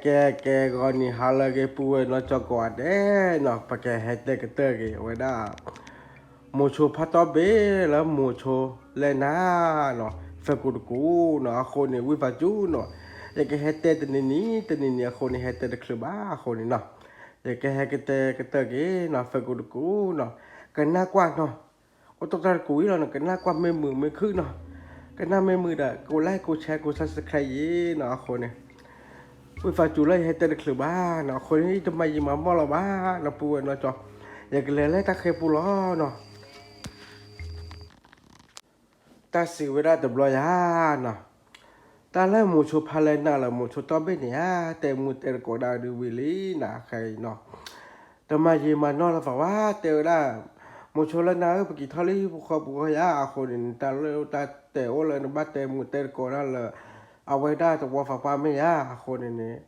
ကဲ ကဲ ဂီၤနံၤဟါလၢအဂ့ၤ ပုၢ်ဝဲၢ်နီၢ်ကၠီကိးဂၤဒဲးနီၤ, ပကဟဲတဲကတၢၢ်က့ၤ အဝဲဒၣ် မိၤဆိဖါတီဘ့ၣ်လၢ မိၤဆိလဲၢ်နၤနီၤ, ဖဲကိတကူနီၤ, အဃိန့ၣ် ဝံသးစူၤနီၤ, ယကဟဲတဲတနံၤနံၤ တနံၤနံၤအဃိန့ၣ် ဟဲတဲတချုးဘၣ်အဃိန့ၣ်နီၤ, ယကဟဲကတဲကတၢၢ်က့ၤနီၤ ဖဲကိတကူနီၤ, ကနၣ်ကွၢ်နီၤ, အိၣ်တ့ၢ်တၢ်တကူအံၤလီၤနီၤ, ကနၣ်ကွၢ်မ့ၢ်မုာ်မ့ၢ်ခုၣ်နီၤ, ကနၣ်မ့ၢ်မုာ်ဒီး ကိးlike ကိးshare ကိးsubscribe ယ့ၤနီၤ, အဃိန့ၣ် ဝံသးစူၤလၢယဟဲတဲတချုးဘၣ်နီၤ, အဃိန့ၣ် တမၤယံာ်မၤမီၢ်လီၤဘၣ်နီၤ, ပုၢ်ဝဲၢ်နီၢ်ကၠီ, ယကလဲၤလၢတၢ်ဃဲၤပူၤလီၤနီၤ. တၢ်စံးဝဲဒၣ်တဘျီယၤနီၤ, တၢ်လၢမိၤဆိဖါလဲၢ်နၤလၢ မိၤဆိတီဘ့ၣ်န့ၣ်ဧါ, တဲမူတဲတကိးဒၣ်ဒုးဝံၤလံနၤ ခဲအံၤနီၤ, တမၤယံာ်မၤနီၢ်လၢၤဘၣ်ဝဲ, တဲဝဲဒၣ် မိၤဆိလဲၢ်နၤဧၢ, ပက့ၤထီၣ်လၢဟံၣ်ဖိဃီဖိပူၤဃီယၤ, အဃိန့ၣ် တၢ်လၢတၢ်တဲအိၣ်လၢနဘၣ်တဲမူတဲတကိးဒၣ်လၢ အဝဲဒၣ်သဝီသးပှၢ်မ့ၢ်ဧါ, အဃိန့ၣ်န့ၣ်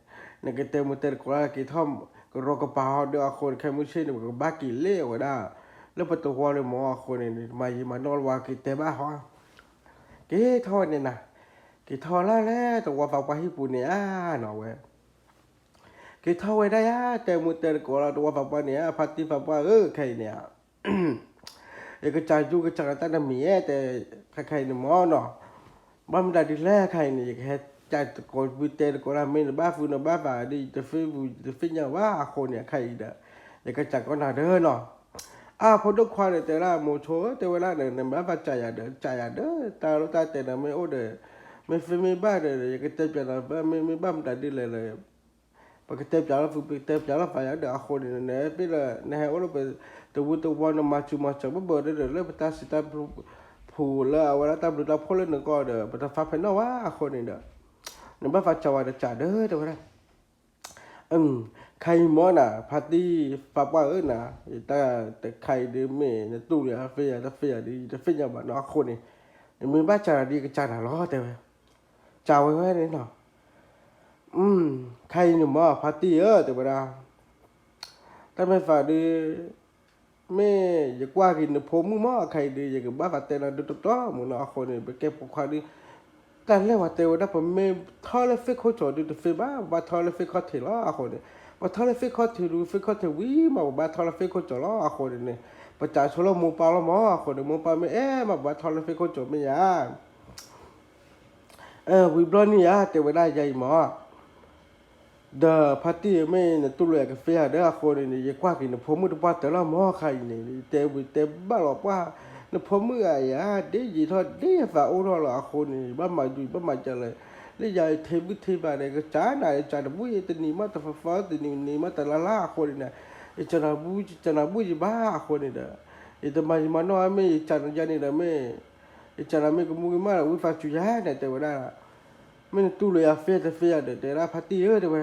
နကတဲမူတဲတကိးဒၣ်က့ၤထီၣ် ကရီကပၤဟီဒီး အဃိန့ၣ် ခဲမုၢ်ဆ့ၣ်န့ၣ် ပကဘၣ်က့ၤလၢအဝဲဒၣ် လၢပသဝီလၢမ့ၢ်, အဃိန့ၣ်န့ၣ် တမၤယံာ်မၤနီၢ်လၢၤဘၣ် က့ၤတဲဘၣ်ဟီ, က့ၤထီၣ်ဝဲန့ၣ်နၤ, က့ၤထီၣ်လၢလဲၣ် သဝီသးပှၢ်ဟံၣ်ပူၤန့ၣ်ဧါနီၤဝဲ က့ၤထီၣ်ဝဲဒၣ်ယၤ တဲမူတဲတကိးလၢသဝီသးပှၢ်န့ၣ်ဧါ, ဖါတံၢ်သးပှၢ်ဧၢ, ခဲအံၤန့ၣ် ယကစၢ်ယူၢ်ကစၢ်နၤတၢ်တမံၤဧါ, တဲ ခဲခဲအံၤန့ၣ်မ့ၢ်နီၤ, ဘၣ်မတၤဒ်လဲၣ် ခဲအံၤန့ၣ် ယကဟဲစံးတကိး တဲတကိးဒၣ်မ့ၢ်နဘၣ်ဖုးနဘၣ်ဖးဒီး ယတသ့ၣ်ညါဘၣ်အဃိန့ၣ် ခဲအံၤဒီး ယကစံးကီးနၤဒီးနီၤ, အါ ဖိဒိၣ်ခွါဒီးတဲဒၣ် မိၤဆိဧၢ, တဲဝဲဒၣ်န့ၣ် နဘၣ်သးစံးယၤဒီး စံးယၤဒီး တၢ်လိၣ်တၢ်တဲနၤမ့ၢ်အိၣ်ဒီး မ့ၢ်သ့မ့ၢ်ဘၣ်ဒီး ယကတဲပၠးနၤ မ့ၢ်မ့ၢ်ဘၣ်မတၤဒ်လဲၣ်လၢ ပကတဲပၠးလီၤဖုး ပကတဲပၠးလီၤဖးယၤဒီး အဃိန့ၣ် နဟဲပ့ၢ်လၢ နဟဲအိၣ်လၢပ တဝူတဝီ နမၤစူၤမၤစၢၤဘၣ်ဘၣ်ဒီး လၢပတၢ်စံးတၢ်ပျူၤ ဖူးလၢအဝဲဒၣ်တၢ်ဘျုးတၢ်ဖှိၣ်လၢနဂီၢ်ဒီး ပတသးဖဲနီၣ်ဝဲအဃိန့ၣ်ဒီး နဘၣ်သးစံးဝဲဒီးစံးဒီး တဲဝဲဒၣ် ခဲအံၤမ့ၢ်နၤ ဖါတံၢ်သးပှၢ်ဧၢနၤ, ယတၢ်တခါအံၤဒ်မ့ၢ် နတူၢ်လံအသ့ယၤတသ့ယၤဒီး ယတသ့ၣ်ညါဘၣ်နီၤ အဃိန့ၣ် နမ့ၢ်ဘၣ်စံးနၤဒီး ယကစံးနၤလီၤ တဲဝဲ, စံးဝဲဝဲန့ၣ်နီၤ, ခဲအံၤန့ၣ်မ့ၢ် ဖါတံၢ်ဧၢ တဲဝဲဒၣ်, တၢ်မ့ၢ်သးဒ် မ့ၢ်ယကွၢ်က့ၤနဖိမုၣ်မ့ၢ် ခဲအံၤဒ် ယကဘၣ်သးတဲနၤဒ်တတီမ့ၢ်နီၤ အဃိန့ၣ် ပကဲပိာ်ခွါဒ် တၢ်လဲၢ်ဝဲတဲဝဲဒၣ် ပမ့ၢ်ထီၣ်လၢသ့ၣ်ခိၣ်ကၠီၤဒ်တသ့ဘၣ် ပဘၣ်ထီၣ်လၢသ့ၣ်ခီၣ်ထံးလီၤ အဃိန့ၣ်, ပထီၣ်လၢသ့ၣ်ခီၣ်ထံးဒ် သ့ၣ်ခီၣ်ထံးဝံၤမး ပဘၣ်ထီၣ်လၢသ့ၣ်ခိၣ်ကၠီၤလီၤ အဃိန့ၣ်န့ၣ်, ပစံးဆိလၢမိၢ်ပၢ်လီၤမ့ၢ် အဃိန့ၣ် မိၢ်ပၢ်မ့ၢ်အဲၣ်မး ပဘၣ်ထီၣ်လၢသ့ၣ်ခိၣ်ကၠီၤမ့ၢ်ဧါ ဝံၤဘျီန့ၣ်ဧါ တဲဝဲဒၣ်ယၤအံၤမ့ၢ်, ဒီးဖါတံၢ်ဧၢ မ့ၢ်နတူၢ်လိာ်ယၤကသ့ဧါဒီး အဃိန့ၣ်န့ၣ် ယကွၢ်က့ၤနဖိမုၣ်တပှၢ်တၢၢ်လီၤမ့ၢ် ခဲအံၤန့ၣ် တဲဝံၤတဲဘၣ်လီၤပှၢ်, နဖိမုၣ်ဂၤအံၤဧါ ဒ်ယံာ်ထီၣ်ဒ်ယသးအိၣ်ထီၣ်လီၤ အဃိန့ၣ် ယဘၣ်မၤဒုး ယဘၣ်မၤစၢၤလၢ လၢယၤထံဘုၣ်ထံဘၣ်ဒီး ကစၢ်နၤ ယစံးတဘူၣ် ယတနံၤမးတသီသီ တနံၤနံၤမးတလါလါ အဃိန့ၣ်န့ၣ်, ယစံးနၤဘူၣ် ယစံးနၤဘူၣ်ယဘၣ် အဃိန့ၣ်ဒီး, ယတမၤယံာ်မၤနီၢ် မ့ၢ်ယစံးနၤယၤန့ၣ်ဒီး မ့ၢ် ယစံးနၤမ့ၢ်ကမူကမၣ်ဒီး ဝံသးစူၤယၤန့ၣ် တဲဝဲဒၣ်, မ့ၢ်နတူၢ်လိာ်ယၤသ့တသ့ယၤဒီး တဲဒၣ်ဖါတံၢ်ဧၢ တဲဝဲ,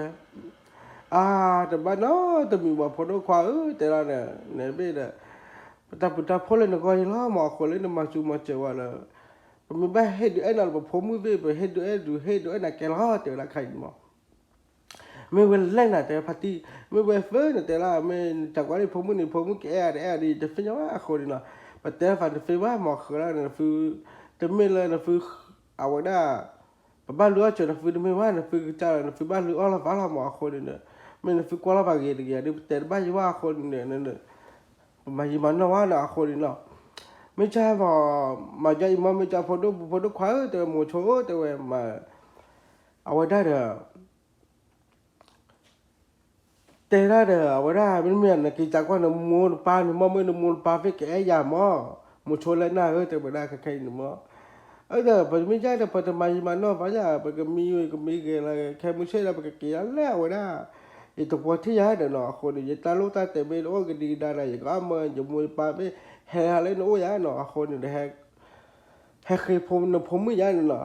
အါ တဘၣ်နီတမံၤဘၣ် ဖိဒိၣ်ခွါဧၢ တဲဒၣ်ဒီး နဘ့ၣ်ဒီး ပတၢ်ဘျုးတၢ်ဖှိၣ်လၢနဂီၢ်အံၤလီၤမ့ၢ် အဃိလၢနမၤစူၤမၤစၢၤဝဲလၢ ပမ့ၢ်ဘၣ်ဟ့ၣ်ဒုးအဲၣ်နၤလၢပဖိမုၣ်သ့ၣ် ပဟ့ၣ်ဒုးအဲၣ်ဒုး ဟ့ၣ်ဒုးအဲၣ်နၤကဲလီၤ တဲဝဲဒၣ်ခဲအံၤန့ၣ်မ့ၢ်, မ့ၢ်ဝဲလဲၣ်နၤ တဲဖါတံၢ် မ့ၢ်ဝဲသ့နတဲလၢ မ့ၢ်နတၢ်ကွၢ်လၢဖိမုၣ်န့ၣ် ဖိမုၣ်ကအဲၣ်အါတအဲၣ်အါဒီး ယတသ့ၣ်ညါဘၣ် အဃိန့ၣ်နီၤ, ပတဲသးတသ့ဘၣ်မ့ၢ် ဃုာ်လၢနသု တမ့ၢ်လၢနသု အဝဲဒၣ် ပဘၣ်လုၢ်အီၣ်စၢၤနသုတမ့ၢ်ဘၣ် နသုကစၢ်လီၤ နသုဘၣ်လုၢ်အီၣ်လီၤသးလီၤမ့ၢ် အဃိန့ၣ်ဒီး မ့ၢ်နသုကွၢ်လီၤသးဂ့ၤတဂ့ၤဒီး ပတဲတဘၣ်ယံၤဘၣ် အဃိန့ၣ်ဒီး ပမၤယံာ်မၤနီၢ်ဝဲနီၤ အဃိန့ၣ်နီၤ, မ့ၢ်ကၢ်မ့ၢ် မၤကၢ်အံၤမ့ၢ် မ့ၢ်ကၢ်ဖိဒိၣ် ဖိဒိၣ်ခွါဧၢ တဲဝဲ မိၤဆိဧၢ တဲဝဲ မၤ အဝဲဒၣ်ဒီး တဲဒၣ်ဒီး အဝဲဒၣ် မ့တမ့ၢ် နက့ၤစံးကွၢ်နမိၢ်နပၢ်န့ၣ်မ့ၢ် မ့ၢ်နမိၢ်နပၢ်သ့ၣ်ကအဲၣ်ယၤမ့ၢ် မိၤဆိလဲၣ်နၤဧၢ တဲဝဲဒၣ်ခဲခဲအံၤန့ၣ်မ့ၢ်, အၢ ဒီး ပမ့ၢ်ကၢ်ဒီး ပတမၤယံာ်မၤနီၢ်ဘၣ်ယၤ ပကမံဝံၤကမံဂ့ၤလၢ ခဲမုၢ်ဆ့ၣ်ဒီး ပကက့ၤလၢအဝဲဒၣ် ယသဝီထံၣ်ယၤဒီးနီၤ အဃိန့ၣ် ယတၢ်လိၣ်တၢ်တဲာ်မ့ၢ်တအိၣ်ကဒံကဒါဒီး ယကအီၣ်မၢယမိၢ်ယပၢ်မ့ၢ် ဟဲဟးလၢနအိၣ်ယၤနီၤ အဃိန့ၣ်ဒီး ဟဲဃ့ဖိနဖိမုၣ်ယၤန့ၣ်နီၤ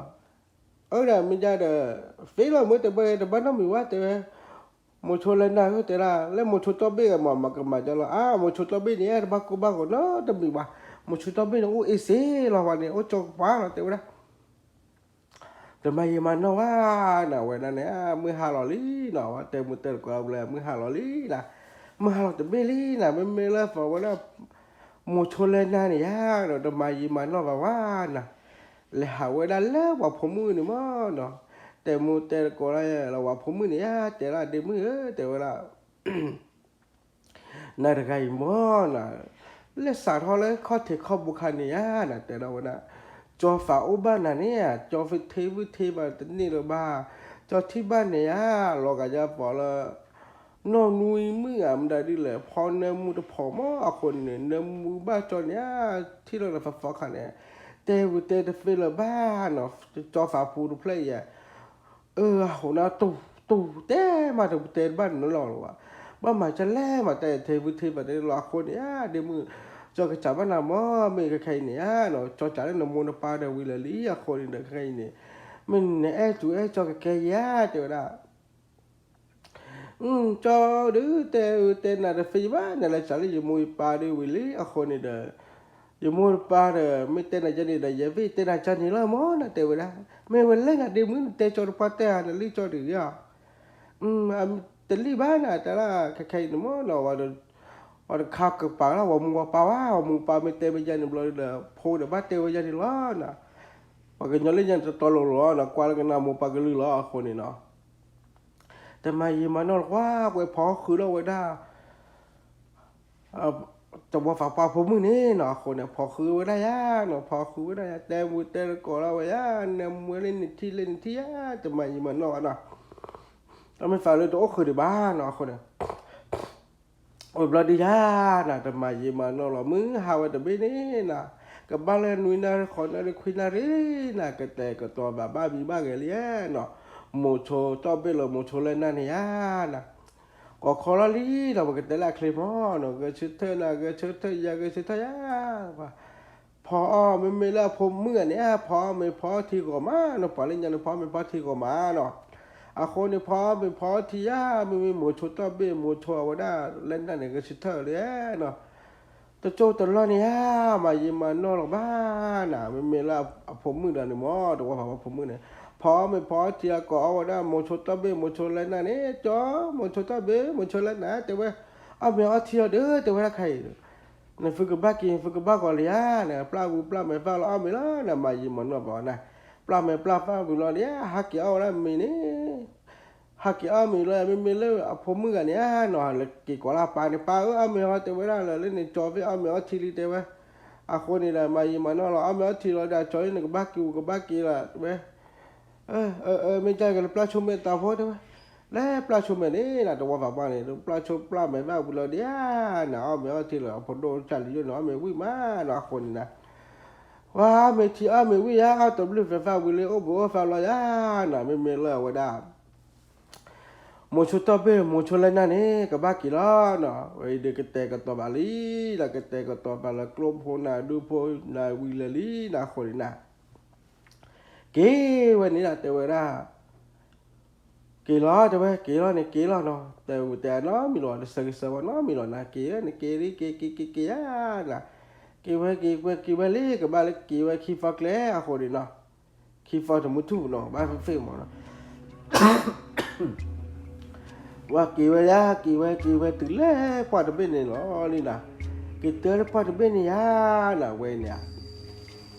အၢ ဒီးမ့ၢ်ဒၣ်ဒီး သ့လီၤမ့ၢ်တဲဘၣ် တဘၣ်နီတမံၤဘၣ် တဲဝဲ, မိၤဆိလဲၣ်နၤဧၢ တဲဒၣ် လၢမိၤဆိတီဘ့ၣ်ဂ့ၤမး မၤကမၤကၢ်လီၤ အါ မိၤဆိတီဘ့ၣ်န့ၣ် တဘၣ်ကိၢ်ဘၣ်ဂီၤနီတမံၤဘၣ်, မိၤဆိတီဘ့ၣ်န့ၣ် အိၣ်အ့စ့လီၤဝဲန့ၣ် အိၣ်ကၠီကပၤလီၤ တဲဝဲဒၣ် တမၤယံာ်မၤနီၢ်ဝဲနၤ ဝဲဒၣ်န့ၣ် မုၢ်ဟါလီၤလံနီၤ ဝဲတဲမုၢ်တဲတကိးဘျဲ မုၢ်ဟါလီၤလံနၤ, မုၢ်ဟါလီၤတဘ့ၣ်လံနၤ မ့မ့ၢ်လၢသီဝဲဒၣ် မိၤဆိလဲၣ်နၤန့ၣ်ယၤဒီး တမၤယံာ်မၤနီၢ်ဘၣ်ဝဲနၤ, လဲၤဟးဝဲဒၣ်လၢပှၤဖိမုၣ်န့ၣ်မ့ၢ်နီၤ, တ တဲမူတဲတကိးလၢ လၢဝၤဖိမုၣ်န့ၣ်ဧါ, တဲဒၣ်ဒ့မုၣ်ဧၢ တဲဝဲဒၣ် နၤတဂၤအံၤမ့ၢ်နၤ, လဲၤစးထီၣ်လၢခီၣ်ထံးခီၣ်ဘိခါန့ၣ်ဧါ, နၤတဲဒၣ်ဝဲဒၣ်, ကၠီဖးအိၣ်ဘၣ်နၤန့ၣ်ဧါ, ကၠီဖုထ့ဖုထ့ဘၣ်တန့ၢ်လၢၤဘၣ်, ကၠီထံၣ်ဘၣ်န့ၣ်ဧါ, လီၤဂာ်ယၤပီၤလၢ နီၢ်နွံမုၣ်ဧါ မတၤဒ်လဲၣ် ဖီနၢမူတဖိးမး အဃိန့ၣ် နၢမူဘၣ်ကၠီန့ၣ်ဧါ, ထံၣ်လီၤလၢဖီဖီခါန့ၣ်, တဲဝံၤတဲတသ့လၢၤဘၣ်နီၤ, ကၠီဖးဖိတဖျၢၣ်အံၤဧါ အၢ အဃိန့ၣ် တူၢ် တူၢ် တဲမးတတဲတဘၣ်န့ၣ်လီၤလီၤဘၣ်, ဘၣ်မၤကလဲၣ်မး တဲထ့ဖုထ့ဘၣ်တန့ၢ်လၢၤ အဃိန့ၣ်ဧါ ဒ့မုၣ်, ကၠီကစးဘၣ်နၤမ့ၢ် မ့ၢ်ခဲခဲအံၤန့ၣ်ဧါနီၤ, ကၠီစးလၢနမိၢ်နပၢ်ဒီးဝံၤလၢာ်လံ အဃိန့ၣ်ဒီးခဲခဲအံၤန့ၣ်, မ့ၢ်နအဲၣ်တူၢ်အဲၣ်ကၠီကကဲယၤ တဲဝဲဒၣ် ကၠီဒုးတဲအၢတဲနၤတသ့ဘၣ်, နလဲၤစးလၢယမိၢ်ယပၢ်ဒုးဝံၤလံ အဃိန့ၣ်ဒီး, ယမိၢ်ယပၢ်ဒီး မ့ၢ်တဲနၤကၠီန့ၣ်ဒီး ယဲဘ့ၣ်တဲနၤကၠီန့ၣ်လီၤမ့ၢ် နတဲဝဲဒၣ်, မ့ၢ်ဝဲလဲၣ်နၤဒ့မုၣ် နတဲကၠီတပှၢ်တဲဧါ နလံၣ်ကၠီဒုးဧါ တလံၣ်ဘၣ်နၤ တဲဒၣ်ခဲခဲအံၤန့ၣ်မ့ၢ်နီၤ, ဝဲတခါကပာ်လၢ ဝဲမူဝဲပၢ်ဝဲ ဝဲမူပၢ်မ့ၢ်တဲမ့ၢ်ယၤန့ၣ်ဘျီဒီး ဖိဒီးဘၣ်တဲဝဲယၤန့ၣ်လီၤနၤ, ပှၤကညီလၢညါတတီလိၤလီၤနၤ, ကွၢ်လၢကနၣ်မိၢ်ပၢ်ကလုၢ်လီၤ အဃိန့ၣ်နီၤ တမၤယံာ်မၤနီၢ်လီၤကွၢ်, ဝဲဖီဃုာ်လီၤဝဲဒၣ် တဝီဖးပှၢ်ဖိမုၣ်န့ၣ်နီၤ, အဃိန့ၣ် ဖီဃုာ်ဝဲဒၣ်ယၤနီၤ, ဖီဃုာ်ဝဲဒၣ်ယၤ တဲမူတဲတကိးလီၤဝဲယၤ, နၢမူဝဲလၢနထံၣ်လၢနထံၣ်ယၤ, တမၤယံာ်မၤနီၢ်ဘၣ်နီၤ, တမ့ၢ်သးလၢတအိၣ်ဃုာ်ဒံးဘၣ်နီၤ, အဃိန့ၣ် အိၣ်ဘျီဒုးယၤနၤ, တမၤယံာ်မၤနီၢ်လီၤ, မုၢ်ဟါဝဲတဘ့ၣ်န့ၣ်နၤ, ကဘၣ်လၢနွံနၣ်ရံၣ်ဃိးနၣ်ရံၣ်ခွံနၣ်ရံၣ်နၤ, ကတဲာ်ကတီၤဘၣ်ဘၣ်မံဘၣ်ဂဲၤလံနီၤ, မိၤဆိတီၢ်ဘ့ၣ်လၢမိၤဆိလဲၣ်နၢ်န့ၣ်ယၤနၤ, ကီၢ်ခီလီၤလံဒီး ပကတဲလၢအချ့မးနီၤ, ဂဲၤဆၢထၢၣ်နၤ ဂဲၤဆၢထၢၣ်ယၤ ဂဲၤဆၢထၢၣ်ယၤ ဖီအီၣ်မ့မ့ၢ်လၢအဖိမုၣ်ဂၤန့ၣ် ဖီအီၣ်မ့ၤဖီအီထံဂီၤမးနီၤ, ပှၤလၢညါန့ၣ် ဖီအီၣ်မ့ၤဖီအီထံဂီၤမးနီၤ, အဃိန့ၣ် ဖီအီၣ်မ့ၤဖီအီထံယၤ မ့မ့ၢ်မိၤဆိတီၢ်ဘ့ၣ် မိၤဆိအဝဲဒၣ်လဲၣ်နၢ်န့ၣ် ဂဲၤဆၢထၢၣ်လံနီၤ, တကၠိတလီၢ်န့ၣ်ဧါ, မၤယံာ်မၤနီၢ်လီၤဘၣ်နၤ, မ့မ့ၢ်လၢအဖိမုၣ်ဒီးန့ၣ်မး တဝီဖးပှၢ်ဖိမုၣ်န့ၣ်, ဖီအီၣ်မ့ၤဖီအီထံအကိးအီၣ်ဝဲဒၣ် မိၤဆိတီၢ်ဘ့ၣ် မိၤဆိလဲၣ်နၢ်န့ၣ်, ကၠီ မိၤဆိတီၢ်ဘ့ၣ် မိၤဆိလဲၣ်နၢ် တဲဝဲ, အီၣ်မ့ၤအီထံအီၤဒီး တဲဝဲဒၣ်ခဲအံၤ နသုကဘၣ်က့ၤ နသုကဘၣ်ကီၤလံဧါ, နပျၢ်ဝံပျၢ်မဲာ်သၣ်လီၤ အီၣ်မ့ၤလီၤ နမၤယံာ်မၤနီၢ်ဘၣ်နၤ, ပျၢ်မဲာ်ပျၢ်သၣ်ဝံၤလီၤန့ၣ် ဟးက့ၤအီၣ်ဝဲဒၣ်မ့ၤန့ၣ် ဟးက့ၤအီၣ်မ့ၤလီၤ, မ့မ့ၢ်လၢအဖိမုၣ်ဂၤန့ၣ်ဧါနီၤ, လၢက့ၤကိးလၢအပၢ်န့ၣ် ပၢ်ဧၢ အီၣ်မ့ၤအီ တဲဝဲဒၣ်လၢ လၢန့ၣ်ကၠီဘ့ၣ်အီၣ်မ့ၤအီထံလံ တဲဝဲ, အဃိန့ၣ်ဒီး မၤယံာ်မၤနီၢ်လီၤ အီၣ်မ့ၤအီထံလီၤဒီး ကၠီန့ၣ် နကဘၣ်က့ၤ ကဘၣ်က့ၤလီၤ တဲဝဲ, အၢ အၢ အၢ မ့ၢ်ကၢ်က့ၤလၢပျၢ်ဆိမဲာ်တၢ်ဖိ တဲဝဲ, လၢပျၢ်ဆိမဲာ်န့ၣ်နၤ တဝီဖးပှၢ်န့ၣ် ပျၢ်ဆိပျၢ်မဲာ်သၣ်ဝံၤလီၤဒံးဧါ, နအီၣ်မ့ၤအီထံလီၤ အဖိဒိၣ်တၢ်လံယိၣ်န့ၣ် အီၣ်မ့ၤဝံၣ်မးနီၤ အဃိန့ၣ်နၤ ပှၤမ့ၤထံအီၣ်မ့ၤဝံၣ်ယါ အီၣ်တဘျုးသဲးသၣ်ဝံၤလၢ အိၣ်ဘှံးအိၣ်သါလီၤယါနီၤ, မ့မ့ၢ်လၢအဝဲဒၣ် မိၤဆိတီၢ်ဘ့ၣ် မိၤဆိလဲၣ်နၢ်န့ၣ် ကဘၣ်က့ၤလီၤနီၤ, ဝဲအံၤဒီးကတဲာ်ကတီၤဘၣ်လံ, ဒီးကတဲာ်ကတီၤဘၣ်လၢကျိဖိနၤဒူဖိနၤဝံၤလၢာ်လံနီၤ အဃိန့ၣ်နၤ က့ၤဝဲန့ၣ်ဒီး တဲဝဲဒၣ် က့ၤလီၤ တဲဝဲ က့ၤလီၤန့ၣ် က့ၤလီၤနီၤ, တဲဝဲတဲနီတမံၤလီၤ တဆၢဂ့ၤဆၢဝါနီတမံၤလီၤနၤ, က့ၤန့ၣ် က့ၤလံ က့ၤ က့ၤ က့ၤ က့ၤယါနၤ, က့ၤဝဲ က့ၤဝဲ က့ၤဝဲလံ ကဘၣ်လၢက့ၤဝဲခံသီကျဲအဃိန့ၣ်နီၤ, ခံသီတမုၢ်ထူၣ်နီၤ ဘၣ်သ့ၣ်သ့ၣ်မးနီၤ ဝဲက့ၤဝဲယါ က့ၤဝဲ က့ၤဝဲတုၤလၢပှၢ်တဘ့ၣ်န့ၣ်လီၤလံနၤ, က့ၤတုၤလၢပှၢ်တဘ့ၣ်န့ၣ်ယါနၤ ဝဲန့ၣ်ဧါ,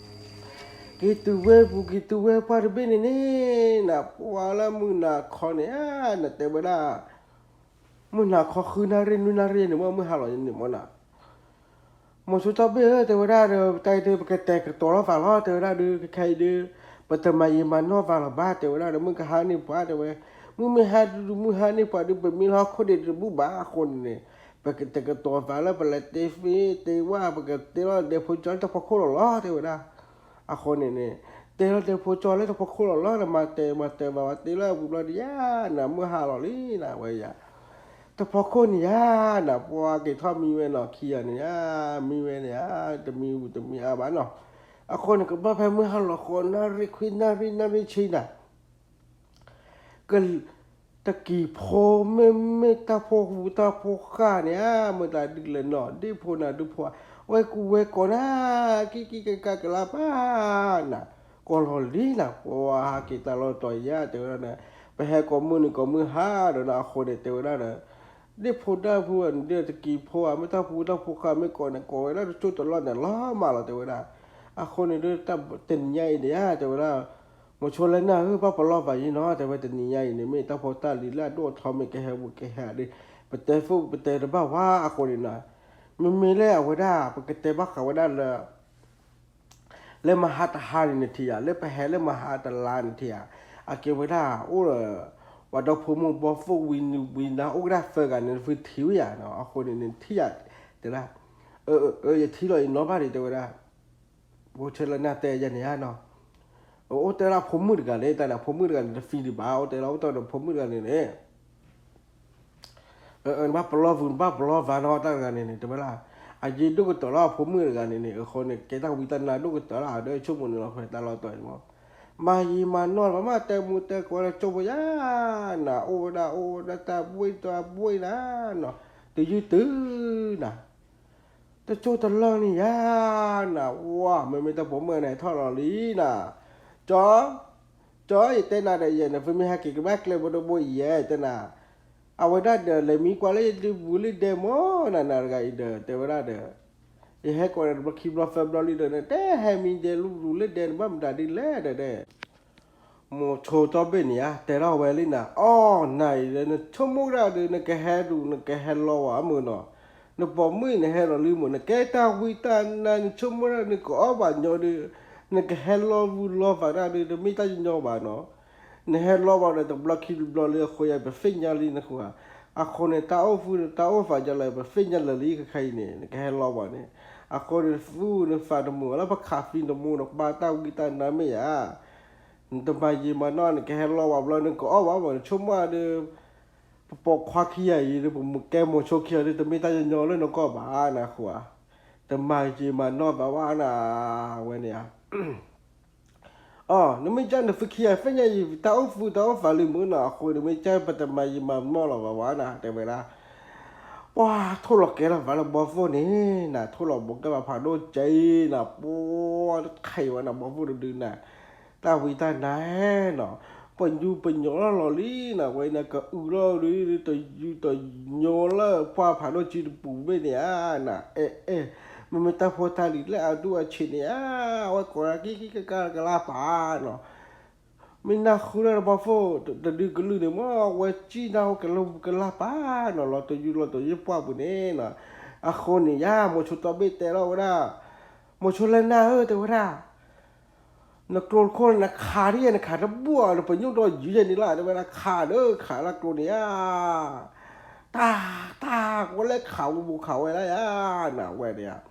က့ၤတုၤဝဲပူၤ က့ၤတုၤဝဲပှၢ်တဘ့ၣ်န့ၣ်န့ၣ်နၤ ပှၤလၢမုၢ်နၤခီန့ၣ်ဧါ နတဲဝဲဒၣ် မုၢ်နၤခီဃုနၣ်ရံၣ်နွံနၣ်ရံၣ်န့ၣ်မ့ၢ်မုၢ်ဟါလီၤန့ၣ်မ့ၢ်နၤ မိၤဆိတီၢ်ဘ့ၣ်ဧၢ တဲဝဲဒၣ်ဒီး တၢ်အံၤဒုး ပကတဲာ်ကတီၤလီၤသးလီၤ တဲဝဲဒၣ်ဒုး ခဲခဲအံၤဒုး ပတမၤယံာ်မၤနီၢ်သးလၢၤဘၣ် တဲဝဲဒၣ်ဒီး မုၢ်ကဟါန့ၢ်ပှၤ တဲဝဲ မုၢ်မ့ၢ်ဟါဒုး မုၢ်ဟါန့ၢ်ပှၤဒုး ပမံလီၤဟီၣ်ခိၣ်ဒံးတဘူၣ်ဘၣ်အဃိန့ၣ်န့ၣ် ပကတဲာ်ကတီၤသးလၢပလဲၤတ့သ့တ့ဝၣ် ပကတ့လီၤဒဲဖိကၠီလၢတဖီခိၣ်လီၤလီၤ တဲဝဲဒၣ် အဃိန့ၣ်န့ၣ် တ့လီၤဒဲဖိကၠီလၢတဖီခိၣ်လီၤလီၤ နမၤတဲာ်မၤတဲာ်ဘၣ်ဝဲတ့လီၤပူၤဘျီဒံးယါ နမုၢ်ဟါလီၤလံနၤဝဲယါ တဖီခိၣ်န့ၣ်ယါ နပှၤက့ၤထီၣ်မံဝဲနီၤ ခံဂၤန့ၣ်ဧါ မံဝဲန့ၣ်ဧါ တမံဝံၤတမံအါဘၣ်နီၤ အဃိန့ၣ် ကဘၣ်ဖဲမုၢ်ဟါလီၤဃီ နၣ်ရံၣ်ခွံနၣ်ရံၣ်နၣ်ရံၣ်ဆံနၤ က တကံၤဖိ မ့မ့ၢ်တၢ်ဖိဝူတၢ်ဖိဃၢ်န့ၣ်ဧါ မတၤဒုးလဲၣ်နီၤ ဒ့ၣ်ဖိနၤဒုးဖိဧါ ဝဲကူဝဲကိးနၤ ကံကံကကကလါပၢ်နၤ ကိးလီၤလံနၤ ပှၤဟးက့ၤတၢ်လီၢ်တီၤယါ တဲဝဲဒၣ်န့ၣ် ပဟဲကိးမုၢ်နံၤကိးမုၢ်ဟါဒီးနၤ အဃိန့ၣ် တဲဝဲဒၣ်ဒီး ဒ့ၣ်ဖိဒၣ်ဖိဧါ ဒ့ၣ်တကံၤဖိဧါ မ့ၢ်တၢ်ဖိဝူတၢ်ဖိဃၢ် မ့ၢ်ကိးန့ၣ် ကိးဝဲဒၣ်တကၠိၢ်တလီၢ်န့ၣ် လီၤမၢ်လီၤ တဲဝဲဒၣ် အဃိန့ၣ်ဒီး တနံၤညါအံၤန့ၣ်ဧါ တဲဝဲဒၣ် မိၤဆိလဲနၢ်ဧၢ ဘၣ်ပလီၢ်ဘၣ်ယံၤနီၤ တဲဝဲတနံၤညါအံၤန့ၣ် မ့ၢ်တၢ်ဖိတၢ်လံၤလၢအဒိၣ်အထီ မ့ၢ်ကဟဲဝူၤကဟဲဒၣ် ပတဲဖိပတဲတဘၣ်ဝဲအဃိန့ၣ်နီၤ, မ့မ့ၢ်လၢအဝဲဒၣ် ပကတဲဘၣ်ဃးဝဲဒၣ်လၢ လၢမဟါတဟါန့ၣ်နထံၣ်ဧါ, လၢပဟဲလၢမဟါတလါနထံၣ်ဧါ, အကဲဝဲဒၣ်အိၣ်ဒီး ပှၤဒီဖိမိၢ်ဘီၣ်ဖိဝံၤနုာ်ဝံၤနၤ အိၣ်ဝဲဒၣ်သၢဂၤန့ၣ် နဖုထံၣ်ဝဲယၤနီၤ, အဃိန့ၣ်နထံၣ်ဧါ, တဲဒၣ်, အၢ ယထံၣ်လီၤအံၤနီၤဘၣ်ဒံး တဲဝဲဒၣ် မိၤဆိလဲနၢ်တဲယဲန့ၣ်ဧါနီၤ, အိၣ်တဲဒၣ်ဖိမုၣ်တဂၤန့ၣ် တၢ်န့ၣ်ဖိမုၣ်တဂၤန့ၣ် တဖံဒံးဘၣ် အိၣ်တဲလီၤ အိၣ်တဲဒီးဖိမုၣ်တဂၤန့ၣ်န့ၣ် နဘၣ်ပလီၢ်ဝူၤ နဘၣ်ပလီၢ်ဝူၤနီၤ တၢ်တဂၤန့ၣ်န့ၣ် တဲဝဲဒၣ်, အယ့ဒိၣ်ကတၢၢ်လီၤ အဖိမုၣ်တဂၤန့ၣ်န့ၣ် အဃိန့ၣ် ကဲတၢ်ဝံတၢ်နါဒိၣ်ကတၢၢ်လီၤ ဒီးဆိကမိၣ်န့ၣ်လီၤ ဖဲတၢ်လီၢ်တီၤန့ၣ်မး, မၤယံၤမၤနီၢ်လီၤ မၤတဲမူတဲကိးလၢကၠိဖိယါ, နၤအိၣ်ဝဲဒၣ် အိၣ်ဝဲဒၣ်တၢ်ဘှ့ၣ်တၢ်ဘှ့ၣ်နၤနီၤ, တယုၢ်တုၤနၤ တကၠိတလီၢ်န့ၣ်ယါ, နၤဝါ မ့မ့ၢ်တၢ်ပိာ်မုၣ်န့ၣ် ထီၣ်လီၤလံနၤ, ကၠီ, ကၠီ ယတဲနၤဒီးယဲန့ၣ် ဖုမ့ၢ်ဟဲက့ၤကဘၣ်ကျဲဘိတဘိအံၤယဲ တဲနၤ, အဝဲဒၣ်ဒီး လဲၤမံကွၢ်လၢယလံာ်ပူၤလံာ်ဒဲးမ့ၢ်နၤ နၤတဂၤအံၤဒီး တဲဝဲဒၣ်ဒီး, ယဟဲကိးဒီးတဘျီခံဘျီသၢဘျီလံဒီး နတဲဟဲမံဒဲလံာ်ပူၤလံာ်ဒဲးန့ၣ် ဘၣ်မတၤဒ်လဲၣ်ဒီးဒဲး မိၤဆိတီဘ့ၣ်န့ၣ်ဧါ တဲထီၣ်ဝဲလံနၤ, အီၣ် နၤအံၤဒီး နဆိကမိၣ်ဒၣ်ဒီး နကဟဲဒူၣ် နကဟဲလီၤဝဲမုၢ်နီၤ, နပိာ်မုၣ်နဟဲလီၤလံမုၢ် နကဲတၢ်ဝံတၢ်နါ နဆိကမိၣ်ဒၣ် နကအီၣ်ဘၣ်ညီဒီး နကဟဲလီၤဝူၤလီၤသးဒၣ်ဒီး တမ့ၢ်တၢ်ညီဘၣ်နီၤ, နဟဲလီၤဘၣ်ဒီး တဘျီခံတဘျီလံ အဃိယပသ့ၣ်ညါလံနဃိဧါ, အဃိန့ၣ် တၢ်အိၣ်ဖု တၢ်အိၣ်သးယလၢ ပသ့ၣ်ညါလၢာ်လံခဲခါအံၤန့ၣ် နကဟဲလီၤဘၣ်န့ၣ်, အဃိန့ၣ် သူနသးတမုာ်လၢပခးသံတမူ နကဘၣ်တၢ်ဝံတၢ်နါမ့ၢ်ဧါ နတမၤယံာ်မၤနီၢ် နကဟဲလီၤဝဲဘျီ နကအီၣ်ဘၣ်မး နဆိကမိၣ်ဒီး ပပိာ်ခွါခံဂၤအံၤဒီး ပကဲမိၤဆိခံဂၤဒီး တမ့ၢ်တၢ်ညီညီလၢနကီၢ်ဘၣ်နဃိဧါ, တမၤယံာ်မၤနီၢ်ဘၣ်ဝဲနၤ ဝဲန့ၣ်ဧါ, အီ နမ့ၢ်ကၢ်နသုခံဂၤသ့ၣ်ညါအံၤ တၢ်အိၣ်ဖုတၢ်အိၣ်သးလံမုၢ်နီၤ အဃိန့ၣ် မ့ၢ်ကၢ်ပတမၤယံာ်မၤနီၢ်လီၤဘၣ်ဝဲနၤ တဲဝဲဒၣ် ပှၤထိၣ်လီၤကဲလီၤသးလၢဘီၣ်သိၣ်န့ၣ် နၤထိၣ်လီၤဘိးကဲဘၣ်ဖးဒိၣ်ကဲအံၤနၤ ပှၤတခါအံၤဝဲနၤ ဘီၣ်သိၣ်တဒုနၤ တၢ်ဝံတၢ်နါနီၤ ပညူပညိးလီၤလီၤလံနၤ ဝဲနၤကအုလီၤဒုး တယူတညိလၢပှၤဖးဒိၣ်ကံတပူၤဘ့ၣ်န့ၣ်ဧါ နၤ အဲၣ်အဲၣ် မ့မ့ၢ်တၢ်ဖိတၢ်လံၤလၢအဒိၣ်အဆံးန့ၣ်ဧါ အဝဲကိးလၢကံကံကကကလါပာ်နီၤ မ့ၢ်နၢ်ဟူလၢဘီၣ်သိၣ်တဒုကလုၢ်န့ၣ် မ့ၢ်ဝဲကံနၢ်ဟူကလၢကလါပာ်နီၤ လီၤတယူလီၤတယူပှၢ်ပူၤန့ၣ်နီၤ အဃိန့ၣ်ယါ မိၤဆိတီဘ့ၣ်တဲလီၤဝဲဒၣ် မိၤဆိလဲနၢ်ဧၢ တဲဝဲဒၣ် နကျိတခိၣ်န့ၣ် နခးဒ်ယဲ နခးတဘူၣ်အီၤ နပညိၣ်ဒီးယုၢ်ယဲန့ၣ်လီၤ တဲဝဲဒၣ် ခးဒီးခးလၢကျိန့ၣ်ဧါ တၢ် တၢ် ကဝဲလဲၤခးဝဲဘူးခးဝဲဒၣ်ယါ နၤဝဲန့ၣ်ဧါ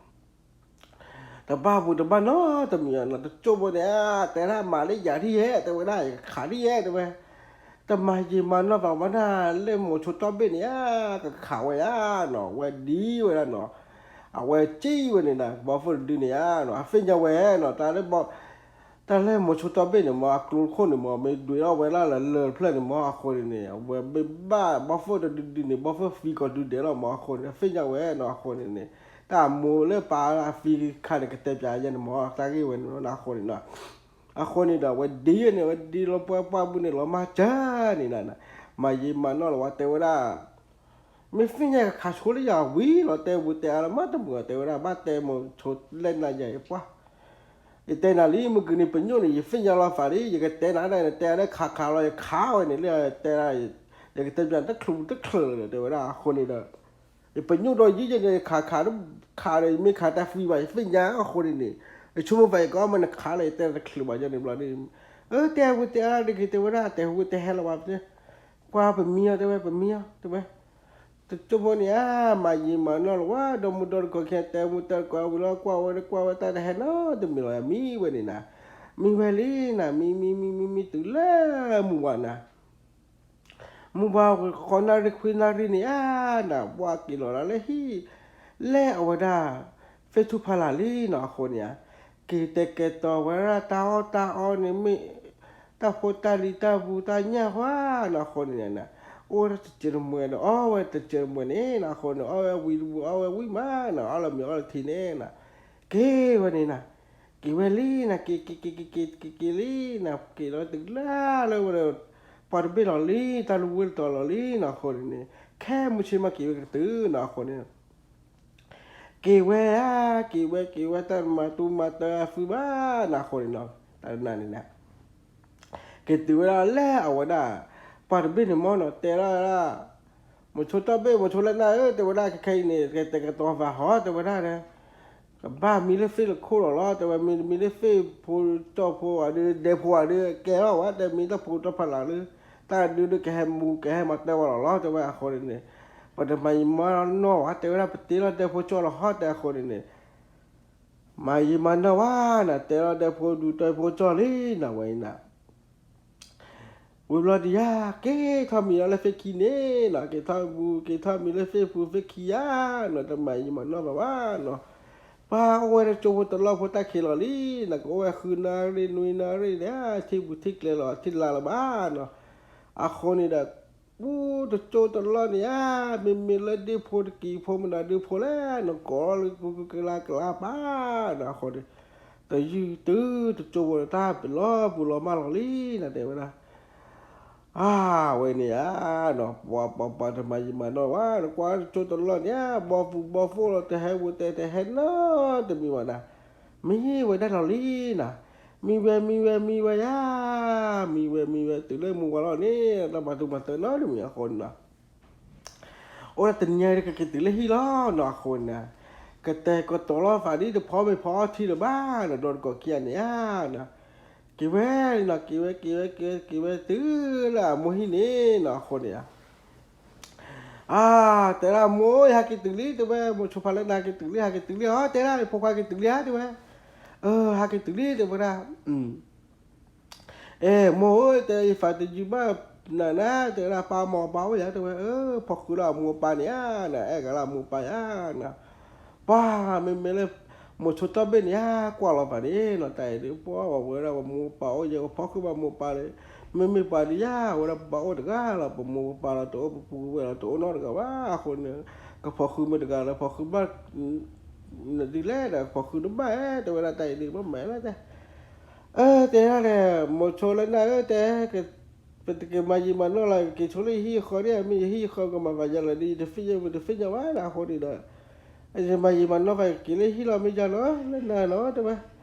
တဘၣ်ဘူးတဘၣ်နီတမံၤနီၤ တကၠိဖိန့ၣ်ဧါ တဲဒၣ်မၤလၢယၤဒ်ယဲ တဲဝဲဒၣ် ယကခးဒ်ယဲ တဲဝဲ တမၤယံာ်မၤနီၢ်သးဘၣ်နၤ လၢမိၤဆိတီဘ့ၣ်န့ၣ်ဧါ ကခးဝဲယါနီၤ ဝဲဒ်ဝဲဒၣ်နီၤ အဝဲကံဝဲန့ၣ်နၤ ဘီၣ်သိၣ်တဒုန့ၣ်ဧါနီၤ အသ့ၣ်ညါဝဲနီၤ တၢ်လၢ တၢ်လၢမိၤဆိတီဘ့ၣ်န့ၣ်မ့ၢ် အကျိတခိၣ်န့ၣ်မ့ၢ် မ့ၢ်ဒွဲၣ်ထီၣ်ဝဲလၢလၢၢ်တဖျၢၣ်န့ၣ်မ့ၢ် အဃိန့ၣ်န့ၣ် အဝဲမ့ၢ်ဘၣ်ဘီၣ်သိၣ်တဒုဒုန့ၣ် ဘီၣ်သိၣ်သံကိးဒုဒဲးလီၤမ့ၢ် အဃိန့ၣ် အသ့ၣ်ညါဝဲနီၤ အဃိန့ၣ်န့ၣ် တၢ်မိၤလၢပၢ်လၢအသံခါန့ၣ် ကတဲပၠးယဲန့ၣ်မ့ၢ် တၢ်ဂ့ၢ်ဝဲန့ၣ်လီၤ အဃိန့ၣ်နီၤ အဃိန့ၣ်ဒီး အဝဲဒ်န့ၣ် အဝဲဒ်လီၤပှၤပှၢ်ပူၤန့ၣ် လီၤမၢ်စၢ်န့ၣ်နၤ မၤယံာ်မၤနီၢ်လီၤဝဲ တဲဝဲဒၣ် မ့ၢ်သ့ၣ်ညါကခးဆိလၢယၤဝံၤလီၤ တဲဝဲတဲအါလၢမၤတမုာ် တဲဝဲဒၣ် ဘၣ်တဲမိၤဆိလဲနၢ်ယၤအံၤပှၢ် ယတဲနၤလံ မုၢ်ကနံၤပညိၣ်န့ၣ် ယသ့ၣ်ညါလီၤသးလံ ယကတဲနၤဒၣ် နတဲအါလၢခးခးလီၤ ယခးဝဲန့ၣ်လၢတဲဒၣ် ယကတဲပၠးတချုးတချုးလၢၤ တဲဝဲဒၣ် အဃိန့ၣ်ဒီး ယပညိၣ်ဒီးယုၢ်ယဲန့ၣ် ခးခး ခးဒီး ယမ့ၢ်ခးတၢ်သံဘၣ် ယသ့ၣ်ညါအဃိန့ၣ်န့ၣ် ယဆိကမိၣ်သးယကအီၣ်မ့ၢ်နခးလၢ ယတဲတချုးဘၣ်ယဲန့ၣ်ဘျီန့ၣ် အၢ တဲဝဲတဲအါတဂ့ၤ တဲဝဲဒၣ် တဲဝဲတဲဟဲလီၤဘၣ် ကွၢ်ပမံအီၤ တဲဝဲ ပမံအီၤ တဲဝဲ တကၠိဖိန့ၣ်ဧါ မၤယံာ်မၤနီၢ်လီၤဝဲ ဒီမုၢ်ဒီတကိးခဲ တဲမူတဲတကိးဝံၤလီၤ ကွၢ်ဝဲကွၢ်ဝဲတၢ်တဟဲနီတမံၤလီၤ မံဝဲန့ၣ်နၤ မံဝဲလံနၤ မံမံမံမံမံတုၤလၢမုၢ်ဝါနၤ မုၢ်ဝါဃီနၣ်ရံၣ်ခွံနၣ်ရံၣ်န့ၣ်ဧါ နၤ ပှၤက့ၤလီၤလၢဟံၣ် လဲၤအဝဲဒၣ် သ့ၣ်ထူၣ်ဖးလၢ်လံနီၤ အဃိန့ၣ်ဧါ က့ၤတဲကဲတီၤဝဲဒၣ်တၢ်အီၣ်တၢ်အီန့ၣ်မ့ၢ် တၢ်ဖိတၢ်လံၤတၢ်ဘူးတၢ်ညၣ်ဃီနီၤ အဃိန့ၣ် အိၣ်ဝဲဒၣ်တစဲးတမှဲဒီး အီၣ်ဝဲတစဲးတမှဲန့ၣ်နီၤ အဃိန့ၣ် အီၣ်ဝဲဝံၤတဘူး အီၣ်ဝဲဝံၤမးနီၤ အီၣ်လီၤမ့ၤအီၣ်လီၤထံန့ၣ်နီၤ က့ၤဝဲန့ၣ်နၤ က့ၤဝဲလံနၤ က့ၤက့ၤက့ၤက့ၤက့ၤက့ၤက့ၤလံနၤ က့ၤလီၤတုၤလၢလၢဝဲဒီး ပှၤတဘ့ၣ်လီၤလံ တၢ်လူၤဝဲတတီၤလီၤလံနီၤ အဃိန့ၣ်န့ၣ် ခဲမုၢ်ဆ့ၣ်မးက့ၤဝဲကတုၤနီၤ အဃိန့ၣ် က့ၤဝဲဧါ က့ၤဝဲက့ၤဝဲတၢ်မၤတူမၤတၢ်အသုဘၣ်နီၤ အဃိန့ၣ်နီၤ တၢ်နၤန့ၣ်နၤ က့ၤတုၤဝဲဒၣ်လၢအဝဲဒၣ် ပှၤတဘ့ၣ်န့ၣ်မ့ၢ်နီၤ တဲဒၣ်ဝဲဒၣ် မိၤဆိတီၢ်ဘ့ၣ် မိၤဆိလၢနၢ်ဧၢ တဲဝဲဒၣ် ခဲခဲအံၤန့ၣ် ကတဲာ်ကတီၤသးဟီ တဲဝဲဒၣ်ဒီး ကဘၣ်မံလၢသ့ၣ်လၢခိၣ်လီၤလီၤ တဲဝဲ မံမံလၢသ့ၣ်ဖိကၠီဖိဝဲဒီး ဒဲဖိဝဲဒီး ကဲလီၤဝဲ တဲမံတၢ်ဖိတၢ်ဖးလးလၢ တၢ်ဒုးဒုးကဟဲမူကဟဲမၤတၢ်ဝဲလီၤလီၤ တဲဝဲ အဃိန့ၣ်န့ၣ် ပတမၤယံာ်မၤနီၢ်ဝဲ တဲဝဲဒၣ် ပတ့လီၤဒဲဖိကၠီလီၤဟီ တဲအဃိန့ၣ်န့ၣ် မၤယံာ်မၤနီၢ်ဝဲနၤ တဲလီၤဒဲဖိဒူတၢ်ဖိကၠီလံနၤ ဝဲအံၤနၤ ဝံၤဘျီဒံးယၤ က့ၤထီၣ်မံလီၤလၢသ့ၣ်ခံန့ၣ်နီၤ က့ၤထီၣ်မံ က့ၤထီၣ်မံလၢသ့ၣ်ပူၤသ့ၣ်ခံယၤနီၤ တမၤယံာ်မၤနီၢ်ဘၣ်ဘၣ်နီၤ ပှၤအိၣ်ဝဲတကၠိဖိတလီၢ်ဖိတၢ်ခံးလီၤလံနီၤ ကအိၣ်ဝဲဃုနၣ်ရံၣ်နွံနၣ်ရံၣ်န့ၣ် ထံၣ်ပူၤထံၣ်ကျဲလီၤထံၣ်လါလၢၤဘၣ်နီၤ အဃိန့ၣ်ဒီး ပူတကၠိတလီၢ်န့ၣ်ဧါ မ့မ့ၢ်လၢဒ့ၣ်ဖိတကံၢ်ဖိမနုၤဒ့ၣ်ဖိလဲၣ် နကိးလၢကကလါကလါပၢ်နီၤ အဃိန့ၣ် တယုၢ်တုၤတကၠိဖိန့ၣ် တၢ်ပလီၤပူၤလီၤမၢ်လီၤလံနၤ တဲဝဲဒၣ် အဝဲန့ၣ်ဧါနီၤ ပှၤပှၤပှၤတမၤယံာ်မၤနီၢ်ဝဲ နကွၢ်တကၠိတလီၢ်န့ၣ်ဧါ ဘီပူၤဘီဖိလီၤ တဟဲဝံၤတဲ တဟဲနီတမံၤဘၣ်နၤ မံဝဲဒၣ်လီၤလံနၤ မံဝဲမံဝဲမံဝဲယၤ မံဝဲမံဝဲတုၤလၢမုၢ်ဝါလီၤန့ၣ် တၢ်မၤတူၢ်မၤသၢနီတမံၤအဃိန့ၣ်နီၤ အိၣ်ဒၣ်တနံၤညါကက့ၤတုၤလၢဟံၣ်လီၤနီၤ အဃိန့ၣ် ကတဲာ်ကတီၤလီၤသးဒ်တဖီမ့ၢ်ဖီအီထံလၢၤဘၣ်နီၤ ဒီးတကိးခံဂၤန့ၣ်ဧါနီၤ က့ၤဝဲနီၤ က့ၤဝဲ က့ၤဝဲ က့ၤဝဲ က့ၤဝဲတုၤလၢအမိၢ်ဟံၣ်န့ၣ်နီၤ အဃိန့ၣ်ဧါ အါ တဲဒၣ်မိၢ်ဧၢ ယဟဲက့ၤတုၤလံ တဲဝဲ မိၤဆိဖးလဲၢ်နၤက့ၤတုၤလံ ဟဲက့ၤတုၤလံ အီ တဲဒၣ် ယဖိခွါက့ၤတုၤလံဧါ တဲဝဲ အၢ ဟဲက့ၤတုၤလံ တဲဝဲဒၣ် အဲ မိၢ်ဧၢ တဲ ယသးတယုၢ်ဘၣ်နၤနၤ တဲဝဲဒၣ် ပၢ်မီၤပၢ်အိၣ်ယၤ တဲဝဲ အၢ ဖီၣ်ဃုာ်လၢအမိၢ်အပၢ်န့ၣ်ဧါ နအဲၣ်ဂၤလၢအမိၢ်အပၢ်ယၤနၤ ပှၤမ့မ့ၢ်လၢ မိၤဆိတီၢ်ဘ့ၣ်န့ၣ်ဧါ ကွၢ်လီၤသးန့ၣ်နီၤ တၢ်အံၤဒ် ပှၤဝဲဒၣ်ပမိၢ်ပၢ်အိၣ်ယဲ ကဖီၣ်ဃုာ်ဘၣ်မိၢ်ပၢ်လၢ မ့မ့ၢ်ပှၤဒ်ယၤ ဝဲဒၣ်ပဘၣ်အိၣ်တဂၤလီၤ ပမိၢ်ပပၢ်လီၤ တအိၣ်ပပူၤဝဲၢ်လီၤ တအိၣ်နီတဂၤဘၣ် အဃိန့ၣ် ကဖီၣ်ဃုာ်မ့ၢ်တဂၤလၢ ဖီၣ်ဃုာ်ဘၣ် နဒ်လဲၣ်ဒီး ဖီၣ်ဃုာ်တဘၣ်ဧါ တဲဝဲဒၣ်တၢ်အံၤဒ် ဘၣ်မၤလၢတဲ အၢ တဲဒၣ်လဲၣ် မိၤဆိလၢနၢ်ဧၢ တဲ ပတက့ၤမၤယံာ်မၤနီၢ်လီၤ က့ၤဆိလၢယဟံၣ်ဃီဒ် မ့ၢ်ယဟံၣ်ဃီကမၤသးယၤလၢဒ် ယတသ့ၣ်ညါ ပတသ့ၣ်ညါဘၣ်နၤ အဃိန့ၣ်ဒီး ယမၤယံာ်မၤနီၢ်ဖဲက့ၤလၢဟံၣ်လီၤ မ့ၢ်ယၤလီၤ လၢနၤလီၤ တဲဝဲ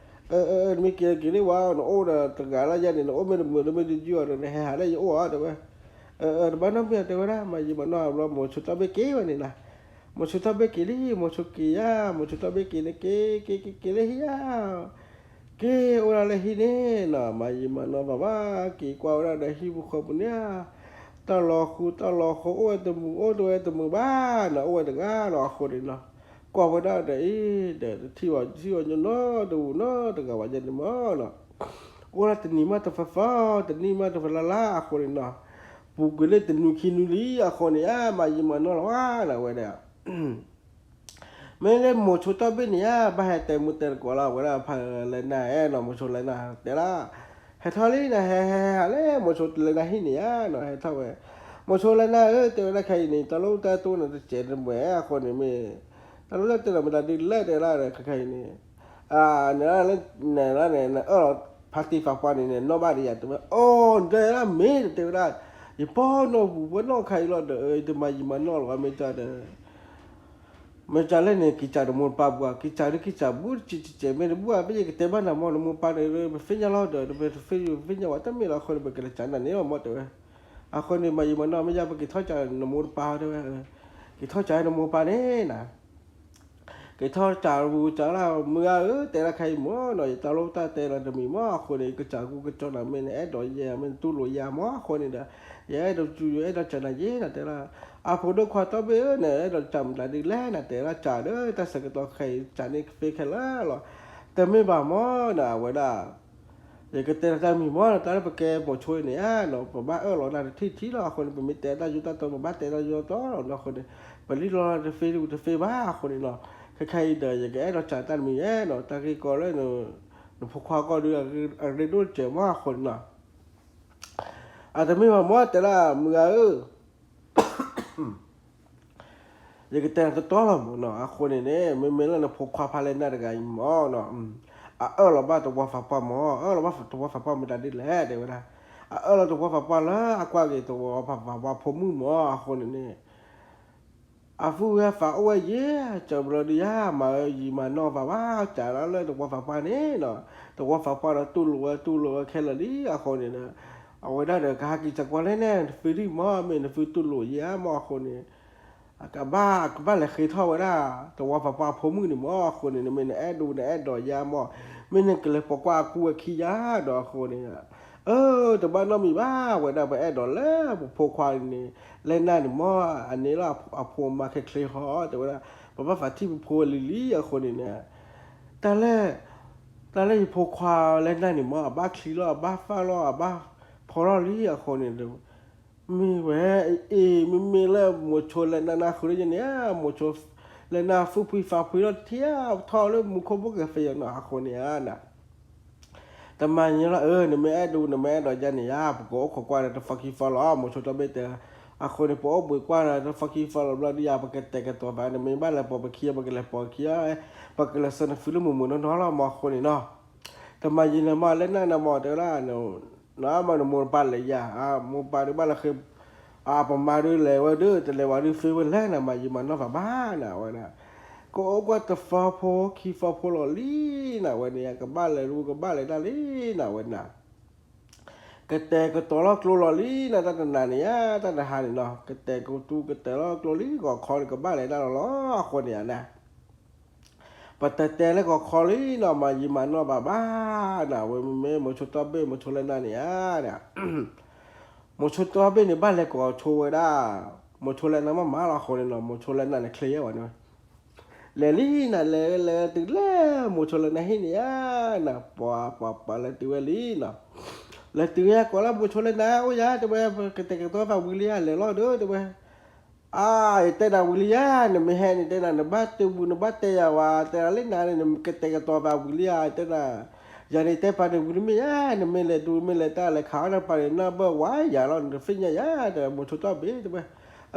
အၢ အၢ နမ့ၢ်က့ၤက့ၤလၢဝဲ နအိၣ်ဒီးတဂၤလၢယၤန့ၣ် နအိၣ်မ့ၢ်တမုာ်လၢမ့ၢ်တယုၢ်အီၤဒီး နဟဲဟးလၢယအိၣ်ဧါ တဲဝဲ အၢ အၢ တဘၣ်နီတမံၤ တဲဝဲဒၣ် မၤယံာ်မၤနီၢ်ဘျီ မိၤဆိတီၢ်ဘ့ၣ်က့ၤဝဲန့ၣ်နၤ မိၤဆိတီၢ်ဘ့ၣ်က့ၤလံ မိၤဆိက့ၤယၤ မိၤဆိတီၢ်ဘ့ၣ်က့ၤန့ၣ် က့ၤ က့ၤ က့ၤ က့ၤလၢဟံၣ်ဧါ က့ၤအိၣ်ဒၣ်လၢဟံၣ်န့ၣ်နီၤ မၤယံာ်မၤနီၢ်ဘၣ်ဘၣ် က့ၤကွၢ်ဝဲဒၣ်ဒီးဟံၣ်ပူၤဃီပူၤန့ၣ်ဧါ တၢ်လီၤဃူတၢ်လီၤဃီ အိၣ်ဝဲတမုာ် အိၣ်တဝဲတမုာ်ဘၣ်နီၤ အိၣ်ဝဲတဂၤလီၤ အဃိန့ၣ်နီၤ ကွၢ်ဝဲဒၣ်ဒီးအံၤ ဒီးတထံၣ်ဘၣ် တထံၣ်ဘၣ်ညီနီတဝူၤနီတဂၤဘၣ်ယဲန့ၣ်မ့ၢ်နီၤ အိၣ်ဒၣ်တနံၤမးတသီသီ တနံၤမးတဖလါလါ အဃိန့ၣ်နီၤ ပူၤကွံာ်လၢတနွံခံနွံလံ အဃိန့ၣ်ဧါ မၤယံာ်မၤနီၢ်လီၤဝဲဒၣ်ဝဲဒၣ် မ့ၢ်လၢမိၤဆိတီၢ်ဘ့ၣ်န့ၣ်ဧါ ဘၣ်ဟဲတဲမူတဲသကိးလၢအဝဲဒၣ်ဖးလဲၤနၤဧါနီၤ မိၤဆိလဲၤနၤ တဲဒၣ် ဟဲထီၣ်လံနၤ ဟဲ ဟဲ ဟဲလၢမိၤဆိလဲၤနၤဟံၣ်န့ၣ်ဧါနီၤ ဟဲထီၣ်ဝဲ မိၤဆိလဲၤနၤဧၢ တဲဝဲဒၣ်ခဲအံၤန့ၣ် တၢ်လိၣ်တၢ်တိၢ်နၤတစဲးတမှဲၤအဃိန့ၣ်မ့ၢ် တၢ်လိၣ်တၢ်တိၢ်နၤမ့ၢ်တၢ်ဒ်လဲၣ်တဲဒၣ်ဒီးခဲခဲအံၤန့ၣ် နလၢ နလၢန့ၣ် နအၢၣ်လီၤဖါတံၢ်ဖးပှၢ်န့ၣ်န့ၣ် နီၣ်ဘၣ်ဒံးယၤတဲဝဲ အိၣ် နတဲဒၣ်မ့ၢ်တဲဝဲဒၣ် ယပီၢ်နီၢ်ပူၤဝဲနီၢ်ခါအံၤလီၤဒီး ယတမၤယံာ်မၤနီၢ်လီၤဝဲမ့ၢ်တၢ်ဒီး မ့ၢ်တၢ်လဲၣ်န့ၣ် ကံၢ်စၢ်တမိၢ်တပၢ်ပူၤ ကံၢ်စၢ်ဒုးကံၢ်စၢ်ဘူးတစံးတစဲးမ့ၢ်တဘူးဧါ ပယကတဲဘၣ်နၤမ့ၢ်နမိၢ်ပၢ်န့ၣ် ပသ့ၣ်ညါလီၤဒီး ပသ့ၣ်ညါဝဲတမ့ၢ်လီၤအဃိန့ၣ် ပကလဲၤစးနၤန့ၣ်လီၤမ့ၢ်တဲဝဲ အဃိန့ၣ် မၤယံာ်မၤနီၢ်မ့ၢ်ယါ ပက့ၤထီၣ်စးနမိၢ်တပၢ်တဲဝဲ က့ၤထီၣ်စးနမိၢ်ပၢ်န့ၣ်နၤ က့ၤထီၣ်စးပူၤစးလၢမုၢ်ဂၤဧၢ တဲဒၣ်ခဲအံၤမ့ၢ်နီၤ ယတၢ်လိၣ်တၢ်တဲလီၤတမံၤမ့ၢ်အဃိန့ၣ် ယကစၢ်ကူကစီနၤမ့ၢ်နအဲၣ်ဒိး ယဲမ့ၢ်နတူၢ်လိာ်ယၤမ့ၢ်အဃိန့ၣ်ဒီး ယအဲၣ်ဒိးစူ ယအဲၣ်ဒိးစးနၤယ့နၤတဲဒၣ် အဖိဒိၣ်ခွါတီၢ်ဘ့ၣ်ဧၢ နအဲၣ်ဒိးစးမတၤဒ်လဲၣ် နတဲဒၣ်စးဒီး တၢ်ဆၢကတီၢ်ခဲအံၤစးန့ၢ်သ့ခဲလၢာ်လီၤ တမ့ၢ်ဘၣ်မ့ၢ်နီၤ အဝဲဒၣ် ယကတဲနၤတၢ်မံၤမ့ၢ်နီၤ တၢ်လၢပကဲပိာ်ဆိန့ၣ်ဧါနီၤ ပဘၣ်အၢၣ်လီၤနၤတထံၣ်ထံၣ်လီၤ အဃိန့ၣ် ပမ့ၢ်တဲတၢ်ယိတၢ်တီ ပဘၣ်တဲတၢ်ယိတၢ်တီလီၤနီၤအဃိန့ၣ် ပလံၣ်လီၤတသ့တသ့ဘၣ်အဃိန့ၣ်နီၤ ခဲခဲအံၤဒီး ယကအဲၣ်ဒိးစးတၢ်တမံၤဧါနီၤ တၢ်ဂ့ၢ်ကီလၢ နဖိခွါကီၢ်ဒုး အရ့ဒိၣ်တစဲးမ့ၢ်အဃိန့ၣ်နီၤ အတမ့ၢ်ဘၣ်မ့ၢ်တဲဒၣ်မုၢ်ဂၤဧၢ ယကတဲနၤတတီလီၤမ့ၢ်နီၤ အဃိန့ၣ်န့ၣ် မ့မ့ၢ်လၢနဖိခွါဖးလဲၢ်နၢ်တဂၤအံၤမ့ၢ်နီၤ အအၢၣ်လီၤဘၣ်သဝီသးပှၢ်မ့ၢ် အအၢၣ်လီၤဘၣ်သဝီသးပှၢ်မ့ၢ်တၢ်ဒ်လဲၣ်တဲဝဲဒၣ် အအၢၣ်လီၤသဝီသးပှၢ်လၢအကွၢ်က့ၤသဝီသးပှၢ်ဖိမုၣ်မ့ၢ်အဃိန့ၣ်န့ၣ် အသူၣ်ဝဲသးအိၣ်ဝဲယဲ စၢၤဘျီဒုးယၤ မၤယံာ်မၤနီၢ်သးဘၣ် စးလၢလၢသဝီသးပှၢ်န့ၣ်နီၤ သဝီသးပှၢ်ဒီးတူၢ်လိာ်ဝဲတူၢ်လိာ်ဝဲခဲလၢာ်လံ အဃိန့ၣ်ဒီး အဝဲဒၣ်ဒီး ကဟးက့ၤစၢၤကွၢ်လဲၣ်န့ၣ် နသုဒ်မၢ် မ့ၢ်နသုတူၢ်လိာ်ယါမၢ်အဃိန့ၣ် ကဘၣ် ကဘၣ်လဲၤဃ့ထီၣ်ဝဲဒၣ် တဝီပၤပှၢ်ဖိမုၣ်န့ၣ်မၢ်အဃိန့ၣ် နမ့ၢ်နအဲၣ်ဒိးနအဲၣ်ဒိးယါမၢ် မ့ၢ်နကလဲၤပိာ်ကွၢ်အကူအခံယါဒီးအဃိန့ၣ် အၢ တဘၣ်နီတမံၤဘၣ် ဝဲဒၣ်ပအဲၣ်ဒိးလၢပဖိခွါန့ၣ် လဲၣ်နၢ်န့ၣ်မၢ် အန့ၣ်လီၤအဖိအမါချ့ချ့ဟီ တဲဝဲဒၣ် ပဘၣ်သးထံၣ်ပဖိလံၤလံအဃိန့ၣ်န့ၣ် တၢ်လၢ တၢ်လၢယဖိခွါလဲၣ်နၢ်န့ၣ်မၢ် အဘၣ်ချံလီၤ အဘၣ်ဖးလီၤ အဘၣ်ဖီလီၤလံအဃိန့ၣ် မ့ၢ်ဝဲ အ့ မ့မ့ၢ်လၢမိၤဆိလဲၣ်နၢ်နၢ်ဃုာ်လၢယန့ၣ် မိၤဆိလဲၣ်နၢ်သူၣ်ဖှံသးဖှံလီၤထံအါထီၣ်လၢမူခိၣ်ဘိၣ်ကဲၤဖဲယနီၤအဃိန့ၣ်ဧါ တမၤယံၤလီၤ အၢ နမ့ၢ်အဲၣ်ဒိး နမ့ၢ်အဲၣ်ဒိးယါန့ၣ်ဧါ ပကအိၣ်ခိးကွၢ်ဒီးတဖီခံဖီလီၤ မိၤဆိတီဘ့ၣ်တဲ အဃိန့ၣ် ပအိၣ်ဘှံးကွၢ်ဒီးတဖီခံဖီလီၤဘျီဒုယါ ပကတဲာ်ကတီၤသး နမ့ၢ်ဘၣ်လဲၤပိာ်ပခံ ပကလဲၤပိာ်ခံ ပကလဲၤဆှၢနသုလၢမုာ်မုာ်နီၢ်နီၢ်လီၤမၢ်အဃိန့ၣ်နီၤ တမၤယံၤနၤမၢ်လဲၣ်နၢ်နၢ်မၢ်တဲဝဲဒၣ် နမၢ်နမိၢ်နပၢ်လဲၤယါ မိၢ်ပၢ်ဒုးဘၣ်လဲၤဃ့ အပမါဒုးလဲၤဝဲဒုး တလဲၤဝဲဒုးသ့ဝဲလဲၣ်နၤ မၤယံၤမၤနီၢ်သးဘၣ်နၤဝဲဒၣ် ကအိၣ်ကွၢ်တဖီဖိခံဖီဖိလီၤလံနၤဝဲန့ၣ် ကဘၣ်လဲၤဒုးကဘၣ်လဲၤတၢ်လံနၤဝဲနၤ ကတဲာ်ကတီၤလီၤကျိလီၤလံနၤ တၢ်တနၤန့ၣ်ဧါ တၢ်တဟါန့ၣ်နီၤ ကတဲာ်ကတူၤကတဲာ်လီၤကျိလံ ဂီၤခီန့ၣ် ကဘၣ်လဲၤတၢ်လီၤလီၤအဃိန့ၣ်ဧါနၤ ပတတဲလၢဂီၤခီလံနီၤ မၤယံၤမၤနီၢ်ဘၣ်ဘၣ်နၤ ဝဲမ့မ့ၢ်မိၤဆိတီဘ့ၣ် မိၤဆိလဲၣ်နၢ်န့ၣ်ဧါ မိၤဆိတီဘ့ၣ်န့ၣ် ဘၣ်လဲၤကိးဆိဝဲဒၣ် မိၤဆိလဲၣ်နၢ်မးမးလီၤအဃိန့ၣ်နီၤ မိၤဆိလဲၣ်နၢ်န့ၣ်ချ့ဝဲန့ၣ် လဲၤလံနၤ လဲၤလဲၤတုၤလၢ မိၤဆိလဲၣ်နၢ်ဟံၣ်န့ၣ်ဧါနၤ ပှၤပှၤပှၤလဲၤတုၤဝဲလံနီၤ လဲၤတုၤဝဲကိးလၢမိၤဆိလဲၣ်နၢ် အိၣ်ယၤ တဲဝဲ ကတဲာ်ကတီၤသးဝံၤလံဧါ လဲၤလီၤဒီး တဲဝဲ အါ ယတဲနၤဝံၤလံဧါ နမ့ၢ်ဟဲန့ၣ် တဲနၤ နဘၣ်တဲဘူး နဘၣ်တဲယၤဝဲ တဲနၤလၢနၤန့ၣ် နကတဲာ်ကတီၤသးဝံၤလံဧါ တဲနၤ ယၤန့ၣ်တဲပှၤန့ၣ်ဝံၤတမ့ၢ်ဧါ နမ့ၢ်လဲၤဒိး မ့ၢ်လဲၤတၢ်လဲၤခး နပၢ်န့ၣ် နၢ်ဘၢၣ်ဝါယၤလီၤ နတသ့ၣ်ညါယၤ တဲမိၤဆိတီဘ့ၣ် တဲဝဲ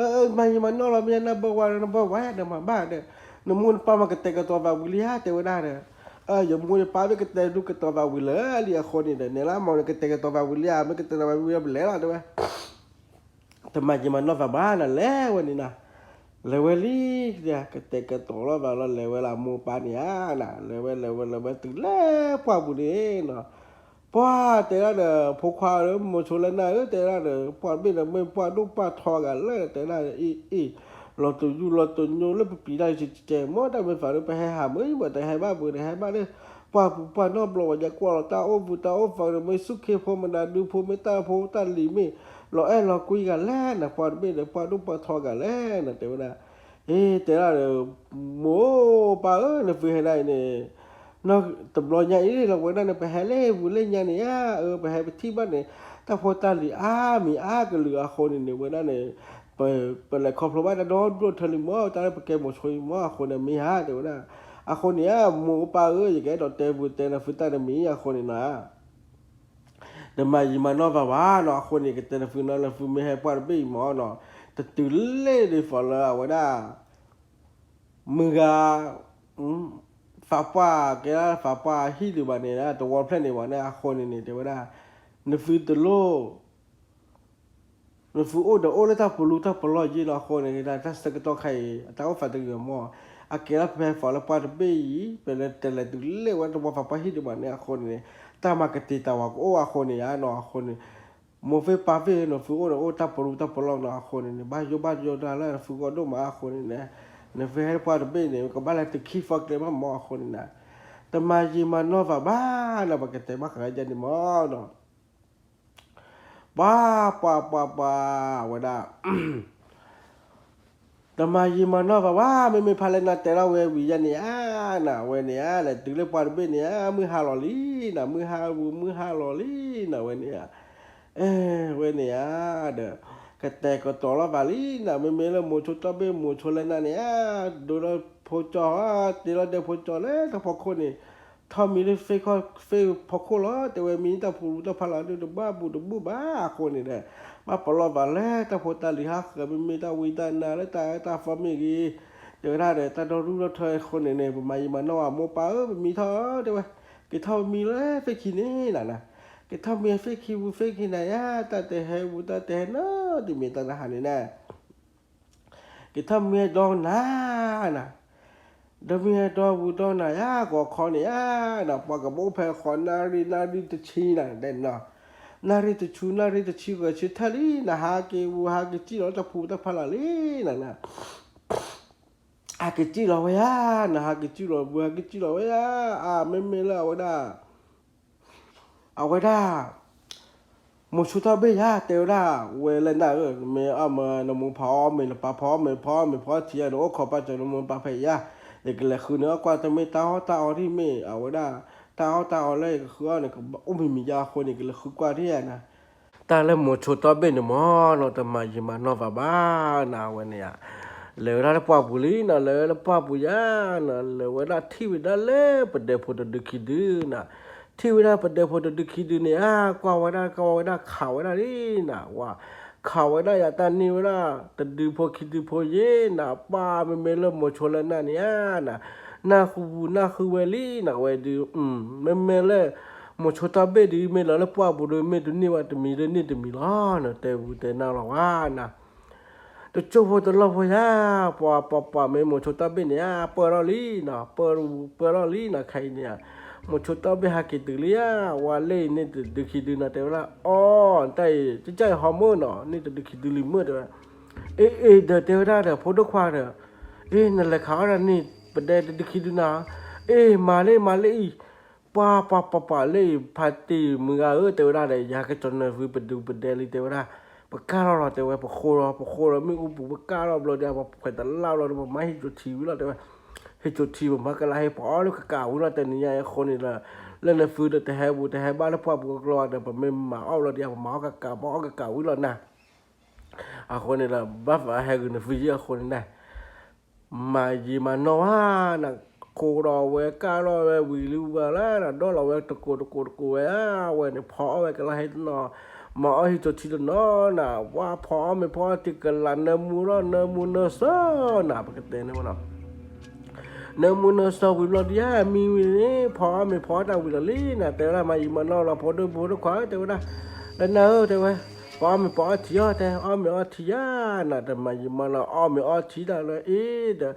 အၢ မၤယံၤမၤနီၢ်လီၤ မ့ၢ်နၢ်ဘၢၣ်ဝါ နၢ်ဘၢၣ်ဝါယၤဒီးမၤဘၣ်ဒီး နမိၢ်နပၢ်မၤကတဲာ်ကတီၤသးဝံၤလံဧါ တဲဝဲဒၣ်ဒီး ယမိၢ်ယပၢ်မ့ၢ်ကတဲာ်ဒုးကတီၤသးဝံၤလၢာ်လံအဃိန့ၣ်ဒီး နဲလၢမ့ၢ်နကတဲာ်ကတီၤသးဝံၤလံဧါ မ့ၢ်ကတဲာ်ကတီၤသးဝံၤလံ ပလဲၤလီၤ တဲဝဲ တမၤယံၤမၤနီၢ်သးဘၣ်နၤ လဲၤဝဲန့ၣ်နၤ လဲၤဝဲလံ ကတဲာ်ကတီၤလီၤသးလီၤ လဲၤဝဲလၢမိၢ်ပၢ်န့ၣ်ဧါနၤ လဲၤဝဲလဲၤဝဲလဲၤဝဲတုၤလၢပှၢ်ပူၤန့ၣ်နီၤ ပှၢ်တဲဒၣ်ဒီး ဖိခွါဧၢ မိၤဆိလဲၣ်နၢ်ဧၢ တဲဒၣ်ဒီး ပှၢ်တဘ့ၣ်ဒီး မ့ၢ်ပှၢ်ဒိၣ်ပှၢ်ထီဂၤလၢ တဲဒၣ်အံၤအံၤ လီၤတယူၢ်လီၤတညိလၢပပျံၤတၢ်ယံၤကဲ မ့ၢ်တၢ်မ့ၢ်သးဒီး ပဟဲဟးမုာ်မး တဟဲဘၣ်မုာ် တဟဲဘၣ်လၢ ပှၢ်ပူၤပှၢ်နီၢ်ဘျီဝဲ ယကွၢ်လီၤတၢ်အိၣ်ပူၤတၢ်အိၣ်သးဒီး မ့ၢ်ဆူၣ်ခ့ဖိမနုၤဒုဖိ မ့ၢ်တၢ်ဖိတၢ်လံၤမ့ၢ် လီၤအဲၣ်လီၤကွံဂၤလဲၣ်နၤ ပှၢ်တဘ့ၣ်ဒီး ပှၢ်ဒိၣ်ပှၢ်ထီဂၤလဲၣ်နၤ တဲဝဲဒၣ် အ့ တဲဒၣ်ဒီး မိၢ်ပၢ်ဧၢ နသုဟဲဒၣ်အံၤန့ၣ် တဘျီညါအံၤလီၤ ဝဲဒၣ်န့ၣ် ပဟဲလၢပူၤလၢညါန့ၣ်ဧါ အၢ ပဟဲပထံၣ်ဘၣ်န့ၣ် တၢ်ဖိတၢ်လံၤအါမံၤအါကလုာ်အဃိန့ၣ်န့ၣ် ဝဲဒၣ်န့ၣ် ပလဲၤခီဖျိဘၣ်တၢ်ဒီဒိၣ်ထၢလံမၢ် တၢ်လၢပကဲမိၤဆိအံၤမၢ်အဃိန့ၣ် မ့ၢ်ဧါ တဲဝဲဒၣ် အဃိန့ၣ်ဧါ မိၢ်ပၢ်ဧၢ ယကအဲၣ်ဒိးတဲပူၤတဲနသုတၢ်တမံၤအဃိန့ၣ်နၤ တမၤယံၤမၤနီၢ်သးဘၣ်နီၤ အဃိန့ၣ် ကတဲနသုနီၤ နသုမ့ၢ်ဟဲပှၢ်တဘ့ၣ်အံၤမၢ်နီၤ တတုၤလၢဒ်သိးလၢအဝဲဒၣ် မုၢ်ဂၤ သးပှၢ်ကဲဒၣ်သးပှၢ်ဟံၣ်ဒံးဘၣ်န့ၣ် တဝီဖျဲၣ်န့ၣ်ဘၣ်န့ၣ် အဃိန့ၣ်န့ၣ် တဲဝဲဒၣ် နသုတလိၣ် နသုအိၣ်ဒီးအိၣ်လၢတၢ်ပလူတၢ်ပလီၢ်ယ့ၢ်လီၤအဃိန့ၣ် တၢ်ဆၢကတီၢ်ခါအံၤ အတၢ်အိၣ်သးတဂ့ၤမၢ် အကဲလၢပဟဲသီလၢပှၢ်တဘ့ၣ်အံၤ ပလဲၤတဲလဲၤတုၤလၢဝဲတဝီသးပှၢ်ဟံၣ်ဒံးဘၣ်န့ၣ် အဃိန့ၣ်န့ၣ် တၢ်မၤကတံာ်တာ်ဝဲကအိၣ်အဃိန့ၣ်ဧါနီၤ အဃိန့ၣ် မိၢ်သ့ၣ်ပၢ်သ့ၣ် နသုအိၣ်ဒီးအိၣ်တၢ်ပလူတၢ်ပလီၢ်နီၤ အဃိန့ၣ်န့ၣ် ဘၣ်ယိၣ်ဘၣ်ယိၣ်တၢ်လၢနသုကအိၣ်ဒိၣ်မးအဃိန့ၣ်န့ၣ် နသုဟဲပှၢ်တဘ့ၣ်န့ၣ် ကဘၣ်လဲၤတုၤခံသီကျဲဘၣ်မၢ်အဃိန့ၣ်န့ၣ် တမၤယံၤမၤနီၢ်သးဘၣ်နီၤ ပကတဲဘၣ်ဃးယဲန့ၣ်မၢ်နီၤ ပှၤ ပှၤ ပှၤ ပှၤ ဝဲဒၣ် တမၤယံၤမၤနီၢ်သးဘၣ် မ့မ့ၢ်ဖါလဲၣ်နၢ်တဲထီၣ်ဝဲဝံၤယဲန့ၣ်ဧါ နဝဲန့ၣ်ဧါ လဲၤတုၤလၢပှၢ်တဘ့ၣ်န့ၣ်ဧါ မုၢ်ဟါလီၤလံနၤ မုၢ်ဟါပူၤ မုၢ်ဟါလီၤလံနၤ ဝဲန့ၣ်ဧါ အဲ ဝဲန့ၣ်ဧါ ဒီး ကတဲာ်ကတီၤလီၤသးလံနၤ မ့မ့ၢ်လၢမိၤဆိတီဘ့ၣ် မိၤဆိလဲၣ်နၢ်န့ၣ်ဧါ ဒိလီၤဖိကၠီ တ့လီၤဒဲဖိကၠီလၢတၢ်ဖီခိၣ်န့ၣ် ထီၣ်မံလၢ ဖ့ဖီခိၣ်လီၤ တဲဝဲမံတၢ်ပူၤတၢ်ဖးလီၤဒုး တဘၣ်ဘူၣ်တဘူၣ်ဘၣ်အဃိန့ၣ်ဒီး ဘၣ်ပလီၢ်သးလၢတၢ်ဖိတၢ်လံၤဟးဃၢၤ မ့မ့ၢ်တၢ်ဝံတၢ်နါလၢတၢ်အၢတၢ်သီမ့ၢ်ဂ့ၤ တဲဝဲဒၣ်ဒီး တၢ်ဒီဒူၣ်ဒီထၢအဃိန့ၣ်န့ၣ် ပမၤယံၤမၤနီၢ်ဝဲ မိၢ်ပၢ်ဧၢ ပမံထီၣ် တဲဝဲ က့ၤထီၣ်ပမံလၢသ့ၣ်ခံန့ၣ်နၤ က့ၤထီၣ်မံသ့ၣ်ခံပူၤသ့ၣ်ခံနၤယါ တၢ်တဟဲပူၤ တၢ်တဟဲနီတမံၤ တၢ်တဟါန့ၣ်နၤ က့ၤထီၣ်မံဒီနၤနၤ ဒီမံဟဲဒီပူၤဒီနၤယါ ဂီၤခီန့ၣ်ဧါ နၤ ပှၤကဘၣ်အိၣ်ဖဲဃီနၣ်ရံၣ် နၣ်ရံၣ်တဆံနၤ တဲနီၤ နၣ်ရံၣ်တဆူ နၣ်ရံၣ်တဆံဂဲၤဆၢထၢၣ်လံ နဟးက့ၤဝူ ဟးက့ၤစံၣ်လီၤတၢ်ဖူတၢ်ဖီလာ်လံ န ဟးက့ၤစံၣ်လီၤဝဲယါ နဟးက့ၤစံၣ်လီၤဝူ ဟးက့ၤစံၣ်လီၤဝဲယါ အမ့မ့ၢ်လၢအဝဲဒၣ် အဝဲဒၣ် မိၤဆိတၢ်ဘ့ၣ်ယါ တဲဝဲဒၣ် ဝဲလၢနၢ်ဧၢ မ့ၢ်အီၣ်မ့ၢ် နမိၢ်ဖးအီၣ်မ့ၢ် နပၢ်ဖးအီၣ်မ့ၢ် ဖးအီၣ်မ့ၢ် ဖးအီၣ်ထံယါ နအိၣ်ခိးပာ်စၢၤနမိၢ်နပၢ်ဖဲယါ ယကလဲၤဃုန့ၢ်အီၣ်ကွၢ်တမ့ၢ်တၢ်အီၣ်တၢ်အီဒ်မ့ၢ် အဝဲဒၣ် တၢ်အီၣ်တၢ်အီလၢယကဃုအီၣ်န့ၣ် အိၣ်မံၤမံၤယါအဃိန့ၣ် ကလဲၤဃုကွၢ်ဒ်ယါနၤ တၢ်လၢမိၤဆိတၢ်ဘ့ၣ်န့ၣ်မ့ၢ်နီၤ တမၤယံာ်မၤနီၢ်ဘၣ်ဘၣ်နၤ အဝဲန့ၣ်ဧါ လဲၤဝဲဒၣ်လၢပှၢ်ပူၤလံနၤ လဲၤဝဲလၢပှၢ်ပူၤယါနၤ လဲၤဝဲဒၣ်ထံၣ်ဝဲဒၣ်လၢပဒဲဖိတဒုခံဒုနၤ ထံၣ်ဝဲဒၣ်ပဒဲဖိတဒုခံဒုန့ၣ်ဧါ ကွၢ်ဝဲဒၣ် ကွၢ်ဝဲဒၣ်ခးဝဲဒၣ်လံနၤ ဝါ ခးဝဲဒၣ်ယၤတၢ်န့ၢ်ဝဲဒၣ် တဒုဖိခံဒုဖိယ့ၣ်နၤ ပၢ်မ့မ့ၢ်လၢမိၤဆိလၢနၢ်န့ၣ်ဧါနၤ နၢ်ဃုဝူနၢ်ဃုဝဲလံနၤ ဝဲဒု မ့မ့ၢ်လၢ မိၤဆိတၢ်ဘ့ၣ်ဒု မ့ၢ်လီၤလၢပှၢ်ပူၤဒီး မ့ၢ်တန့ၢ်ဝဲတမံၤလၢန့ၢ်တမံၤလီၤနၤ တဲဝူတဲနၢ်လီၤဝါနၤ တကၠိဖိတလီၢ်ဖိယါ ပှၤပှၤပှၤမ့ၢ်မိၤဆိတၢ်ဘ့ၣ်န့ၣ်ဧါ ပၢၢ်ထီၣ်လံနၤ ပၢၢ် ပၢၢ်ထီၣ်လံနၤ ခဲအံၤန့ၣ်ဧါ မိၤဆိတၢ်ဘ့ၣ်ဟးက့ၤတုၤလံဧါ ဝါလၢအံၤန့ၣ်တဒုခံဒုနၤ တဲဝဲဒၣ် အီ တၢ်အံၤ ကစၢ်အံၤဟီမုၢ်နီၤ န့ၢ်တဒုခံဒုလံမုၢ်တဲဝဲ အ့ၣ်အ့ၣ်ဒီးတဲဝဲဒၣ်ဒီး ဖိဒိၣ်ခွါဒီး အ့ၣ် နလဲၤခးအီၣ်ဒၣ်န့ၣ် ပဒဲတဒုခံဒုနၤ အ့ၣ် မၤလၢမၤလၢအံၤ ပှၤပှၤပှၤပှၤလၢအံၤ ဖါတံၢ်မုၢ်ဂၤဧၢ တဲဝဲဒၣ်ဒီး ယၤကစီၤနၢၤဖုပဒုပဒဲလံ တဲဝဲဒၣ် ပကၢ်ထီၣ်လီၤ တဲဝဲ ပဃိလီၤ ပဃိလီၤ မ့ၣ်အူပူၤ ပကၢ်ထီၣ်ဘျီဒီး ပခွဲးတလၢ်ဘျီဒီး ပမၤဟံၣ်ကၠိထံဝံၤလီၤ တဲဝဲ ဟံၣ်ကၠိထံ ပမၤကလးဟ့ ပအီၣ်လၢကကးဝံၤလီၤ တနံၤညါအံၤအဃိန့ၣ်ဒီး လၢနၢၤဖုဒီးတဟဲဘူး တဟဲဘၣ်လၢပှၢ်ပူၤကကျီဒီး ပမ့ၢ်မၤအီၣ်ဘျီဒီး ပမၤအီၣ်ကကး ပအီၣ်ကကးဝံၤလီၤနၤ အဃိန့ၣ်ဒီး ဘၣ်သးဟဲဂုာ်နၢၤဖုယံၤအဃိန့ၣ်နၤ မၤယံာ်မၤနီၢ်ဝါနၤ ဃိဒီးဝဲကၢ်ထီၣ်ဝဲဝံၤလံဝဲလၢ ဒီးလီၤဝဲတကိးတကိးတကိးဝဲ အဝဲန့ၣ် ဖီအီၣ်ဝဲကလါဟ့တနီၤ မၤအီၣ်ဟံၣ်ကၠိထံတနီၤနၤ ဝါဖီအီၣ်မ့ၤဖီအီၣ်ထံ ကလးနၢမူထီၣ် နၢမူနၢဆၢနၤ ပကတဲန့ၣ်ဝဲနီၤ နၢမူနၢဆၢဝံၤဘျီဒ်ဧါ မံဝံၤန့ၣ် ဖီအီၣ်မ့ၤဖီအီၣ်တၢ်ဝံၤလီၤလံနၤ တဲဝဲဒၣ် မၤယံာ်မၤနီၢ်လီၤ ဖိဒိၣ်ဖိဒိၣ်ခွါ တဲဝဲဒၣ် လၢနၢ်ဧၢ တဲဝဲ ပအီၣ်မ့ၤပအီၣ်ထံအီၣ် တဲ အီၣ်မ့ၤအီၣ်ထံယါနၤ တမၤယံာ်မၤနီၢ် အီၣ်မ့ၤအီၣ်ထံတၢ်လၢအံၤဒီး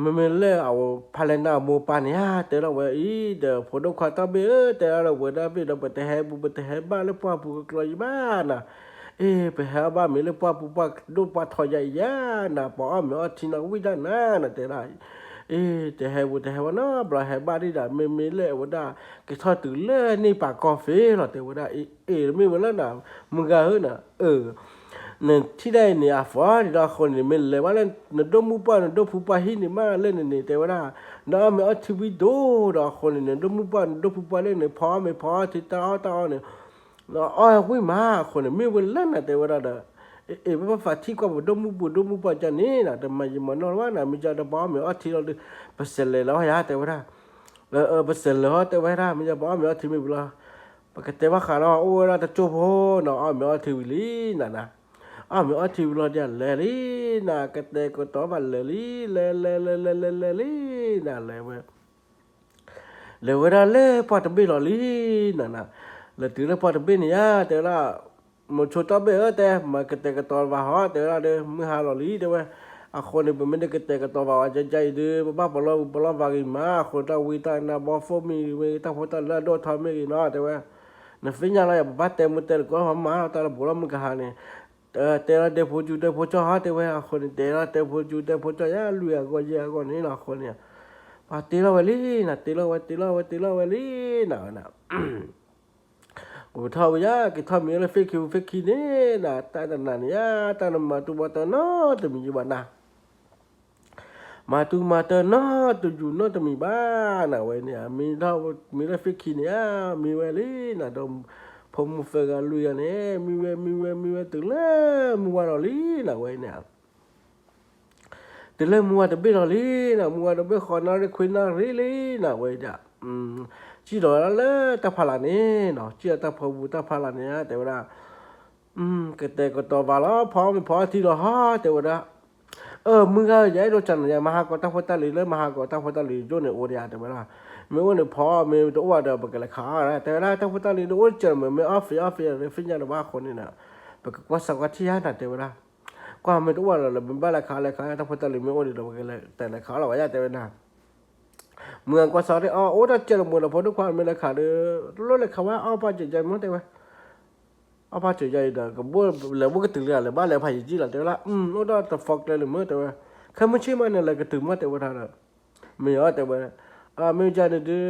မ့မ့ၢ်လၢအဝဲဖးလဲၣ်နၢ်အမိၢ်ပၢ်န့ၣ်ဧါ တဲလီၤဝဲအံၤဒီး ဖိဒိၣ်ခွါတၢ်ဘ့ၣ်ဧၢ တဲလီၤဝဲဒၣ်ဘ့ၣ်ဒီး ပတဟဲဘူး ပတဟဲဘၣ်လၢပှၢ်ပူၤကကျီယံၤဘၣ်နၤ အ့ၣ် ပဟဲဘၣ်မ့ၤလၢပှၢ်ပူၤပှၢ်ဒိၣ်ပှၢ်ထီယါအံၤယါနၤ ပအီၣ်မ့ၤအီၣ်ထံနီၤဝံၣ်ဒၣ်နၤနၤ တဲဒၣ် အ့ၣ် တဟဲဘူး တဟဲဝဲနီၤ ဘျီဟဲဘၣ်ဒံးဒီး မ့မ့ၢ်လၢအဝဲဒၣ် ကထီၣ်တုၤလၢန့ၢ်ပာ်ကီၢ်ဖဲလီၤ တဲဝဲဒၣ် အ့ၣ် အ့ၣ် မ့ၢ်ဝဲလၢနၤ မုၢ်ဂၤဧၢနၤ အၢ နထံၣ်ဒၣ်အံၤန့ၣ် အဖီဒံးဒီးအဃိန့ၣ် မ့ၢ်လဲၤဘၣ်လၢ နဒိၣ်မုၣ်ပှၢ် နဒိၣ်ဖုပှၢ်ဟံၣ်န့ၣ်မးလၢန့ၣ်န့ၣ် တဲဝဲဒၣ် နအီၣ်မ့ၤအီၣ်ထံဝံၤဒိၣ်ဒီးအဃိန့ၣ် နဒိၣ်မုၣ်ပှၢ် နဒိၣ်ဖုပှၢ်လၢန့ၣ် ဖီအီၣ်မ့ၤဖီအီၣ်ထံတၢ်အီၣ်တၢ်အီန့ၣ် နအီၣ်ဝံၤမးအဃိန့ၣ် မ့ၢ်ဝဲလၢနၤ တဲဝဲဒၣ်ဒီး အ့ၣ် ပဘၣ်ဖးထံကွၢ်ပဒိၣ်မုၣ်ပှၢ် ဒိၣ်မုၣ်ပှၢ်ကန့ၣ်နၤ တမၤယံာ်မၤနီၢ်လၢၤဘၣ်နၤ မ့ၢ်ကဒီးပအီၣ်မ့ၤအီၣ်ထံလီၤဒီး ပစဲးလဲၤလီၤယါ တဲဝဲဒၣ် ပစဲးလဲၤဟီ တဲဝဲဒၣ် မ့ၢ်ယပအီၣ်မ့ၤအီၣ်ထံမ့ၢ်ဝံၤလီၤ ပကတဲဘၣ်ဃးလီၤ အိၣ်ဝဲဒၣ်တကၠိဖိနီၤ အီၣ်မ့ၤအီၣ်ထံဝံၤလံနၤနၤ အီၣ်မ့ၤအီၣ်ထံဝံၤလီၤဒီးလဲၤလံနၤ ကတဲာ်ကတီၤဘၣ်လဲၤလံ လဲၤလဲၤလဲၤလဲၤလဲၤလဲၤလံနၤ လဲၤဝဲ လဲၤဝဲဒၣ်လၢပှၢ်တဘ့ၣ်လီၤလံနၤနၤ လဲၤတုၤလၢပှၢ်တဘ့ၣ်န့ၣ်ယါ တဲဝဲဒၣ် မိၤဆိတၢ်ဘ့ၣ်ဧၢ တဲ မၤကတဲာ်ကတီၤဘၣ်ဟီ တဲဝဲဒၣ်ဒီး မုၢ်ဟါလီၤလံ တဲဝဲ အဃိန့ၣ် ပမ့ၢ်တကတဲာ်ကတီၤဘၣ်ဝဲ ကကါအံၤဒီး ပဘၣ်ပလီၢ်ပလီၢ်ဘၣ်ဂ့ၤမး အဃိတၢ်ဝံတၢ်နါဘီ ဖိမ့ၢ်ဂ့ၤ တၢ်ဖိတၢ်လံၤလၢအဒိၣ်ထီမ့ၢ်ဂ့ၤနီၤ တဲဝဲ နသ့ၣ်ညါလီၤယၤ ပဘၣ်တဲမုၢ်တဲလၢၤကီး ပမၤလီၤတၢ်လၢဘူးလီၤမုၢ်ကဟါန့ၣ် တဲလီၤဒဲဖိကၠူ ဒဲဖိကၠီဟီ တဲဝဲ အဃိန့ၣ် တဲလီၤဒဲဖိကၠူ ဒဲဖိကၠီယါ လွံၢ်အဂီၢ်ယဲၢ်အဂီၢ်န့ၣ်နီၤ အဃိန့ၣ် ပှၤတ့လီၤဝဲလံနၤ တ့လီၤဝဲ တ့လီၤဝဲ တ့လီၤဝဲလံနၤ ကထီၣ်ဝဲယါ ကထီၣ်မံၤလၢ Facebook Facebook န့ၣ်နၤ တၢ်တနၤန့ၣ်ယါ တၢ်နမၤတူၢ်ဘၣ်တၢ်နီတမံၤယံၤဘၣ်နၤ မၤတူၢ်မၤတၢ်နီတယူၢ်နီတမံၤဘၣ်နၤ ဝဲန့ၣ် မံၤထီၣ်မံၤလၢ Facebook န့ၣ်ဧါ မံၤဝဲလံနၤ ဒီးဖိမုၣ်ဃဲဂၤလွံၢ်ဂၤန့ၣ် မံၤဝဲ မံၤဝဲ မံၤဝဲတုၤလၢမုၢ်ဝါလီၤလံနၤ ဝဲန့ၣ် တုၤလၢမုၢ်ဝါတဘ့ၣ်လီၤလံနၤ မုၢ်ဝါတဘ့ၣ်ဃီနၣ်ရံၣ်ခွံနၣ်ရံၣ်လံနၤ ဝဲဒၣ် စံၣ်လီၤဝဲဒၣ်လၢတၢ်ဖးလာ်န့ၣ်နီၤ စံၣ်လီၤတၢ်ဖီပူၤတၢ်ဖးလာ်န့ၣ် တဲဝဲဒၣ် ကတဲာ်ကတီၤဘၣ်လီၤ ဖီမ့ၤဖီထံလီၤဟီ တဲဝဲဒၣ် အၢ မုၢ်ဂၤ ယအဲၣ်ဒိးစံးနၤ ယမၤဟးဂီၤတၢ်ဖိတၢ်လံၤလၢ မၤဟးဂီၤတၢ်ဖိတၢ်လံၤယိၣ်န့ၣ်အိၣ်ဒံးဧါ တဲဝဲဒၣ် မ့ၢ်အိၣ်န့ၣ် ဖီမ့ၤတအိၣ်ဒီး ပကလဲၤခးအီၣ် တဲဝဲဒၣ် တၢ်ဖိတၢ်လံၤတအိၣ်စၢၤမ့ၢ် မ့ၢ်အီၣ်ဖံးအီၣ်ဖံး သ့ၣ်ညါတဘၣ်အဃိန့ၣ် ပကကွၢ်စးကွၢ်ထံၣ်ယါနၤ တဲဝဲဒၣ် ကွၢ်မ့ၢ်တအိၣ်လၢၤလၢ မ့ၢ်ဘၣ်လဲၤခးလဲၤခး တၢ်ဖိတၢ်လံၤမ့ၢ်အိၣ်ဒံးဒီး ပကလဲၤတၢ်လဲၤခးအီၣ်လီၤဝဲယါ တဲဝဲဒၣ် မုၢ်ဂၤကွၢ်စးဒ်အီၤ အိၣ်ဒီးစဲးလၢမိၢ်ဒီးဖိဒိၣ်ခွါ မ့ၢ်လဲၤခးဒီး တလိၣ်လဲၤခးဝဲအီၣ်ပၢ်စၢၤယါမ့ၢ်တဲဝဲ, အီၣ်ပၢ်စၢၤယါအံၤဒီး ကဘိၣ်လဲၤဘိၣ်ကတုၤလၢလဲၤဘၣ်လဲၤဖးယံာ်ကံၣ်လီၤ တဲဝဲဒၣ်, အိၣ်ဒီးတဖီကျဲလၢမ့ၢ်တဲဝဲ, ခဲမုၢ်ဆ့ၣ်မးန့ၣ် လဲၤကတုၤမ့ၢ်တဲဝဲဒၣ်ဒီး မ့ၢ်အီၤတဲဝဲ, မ့ၢ်ယါန့ၣ်ဒုး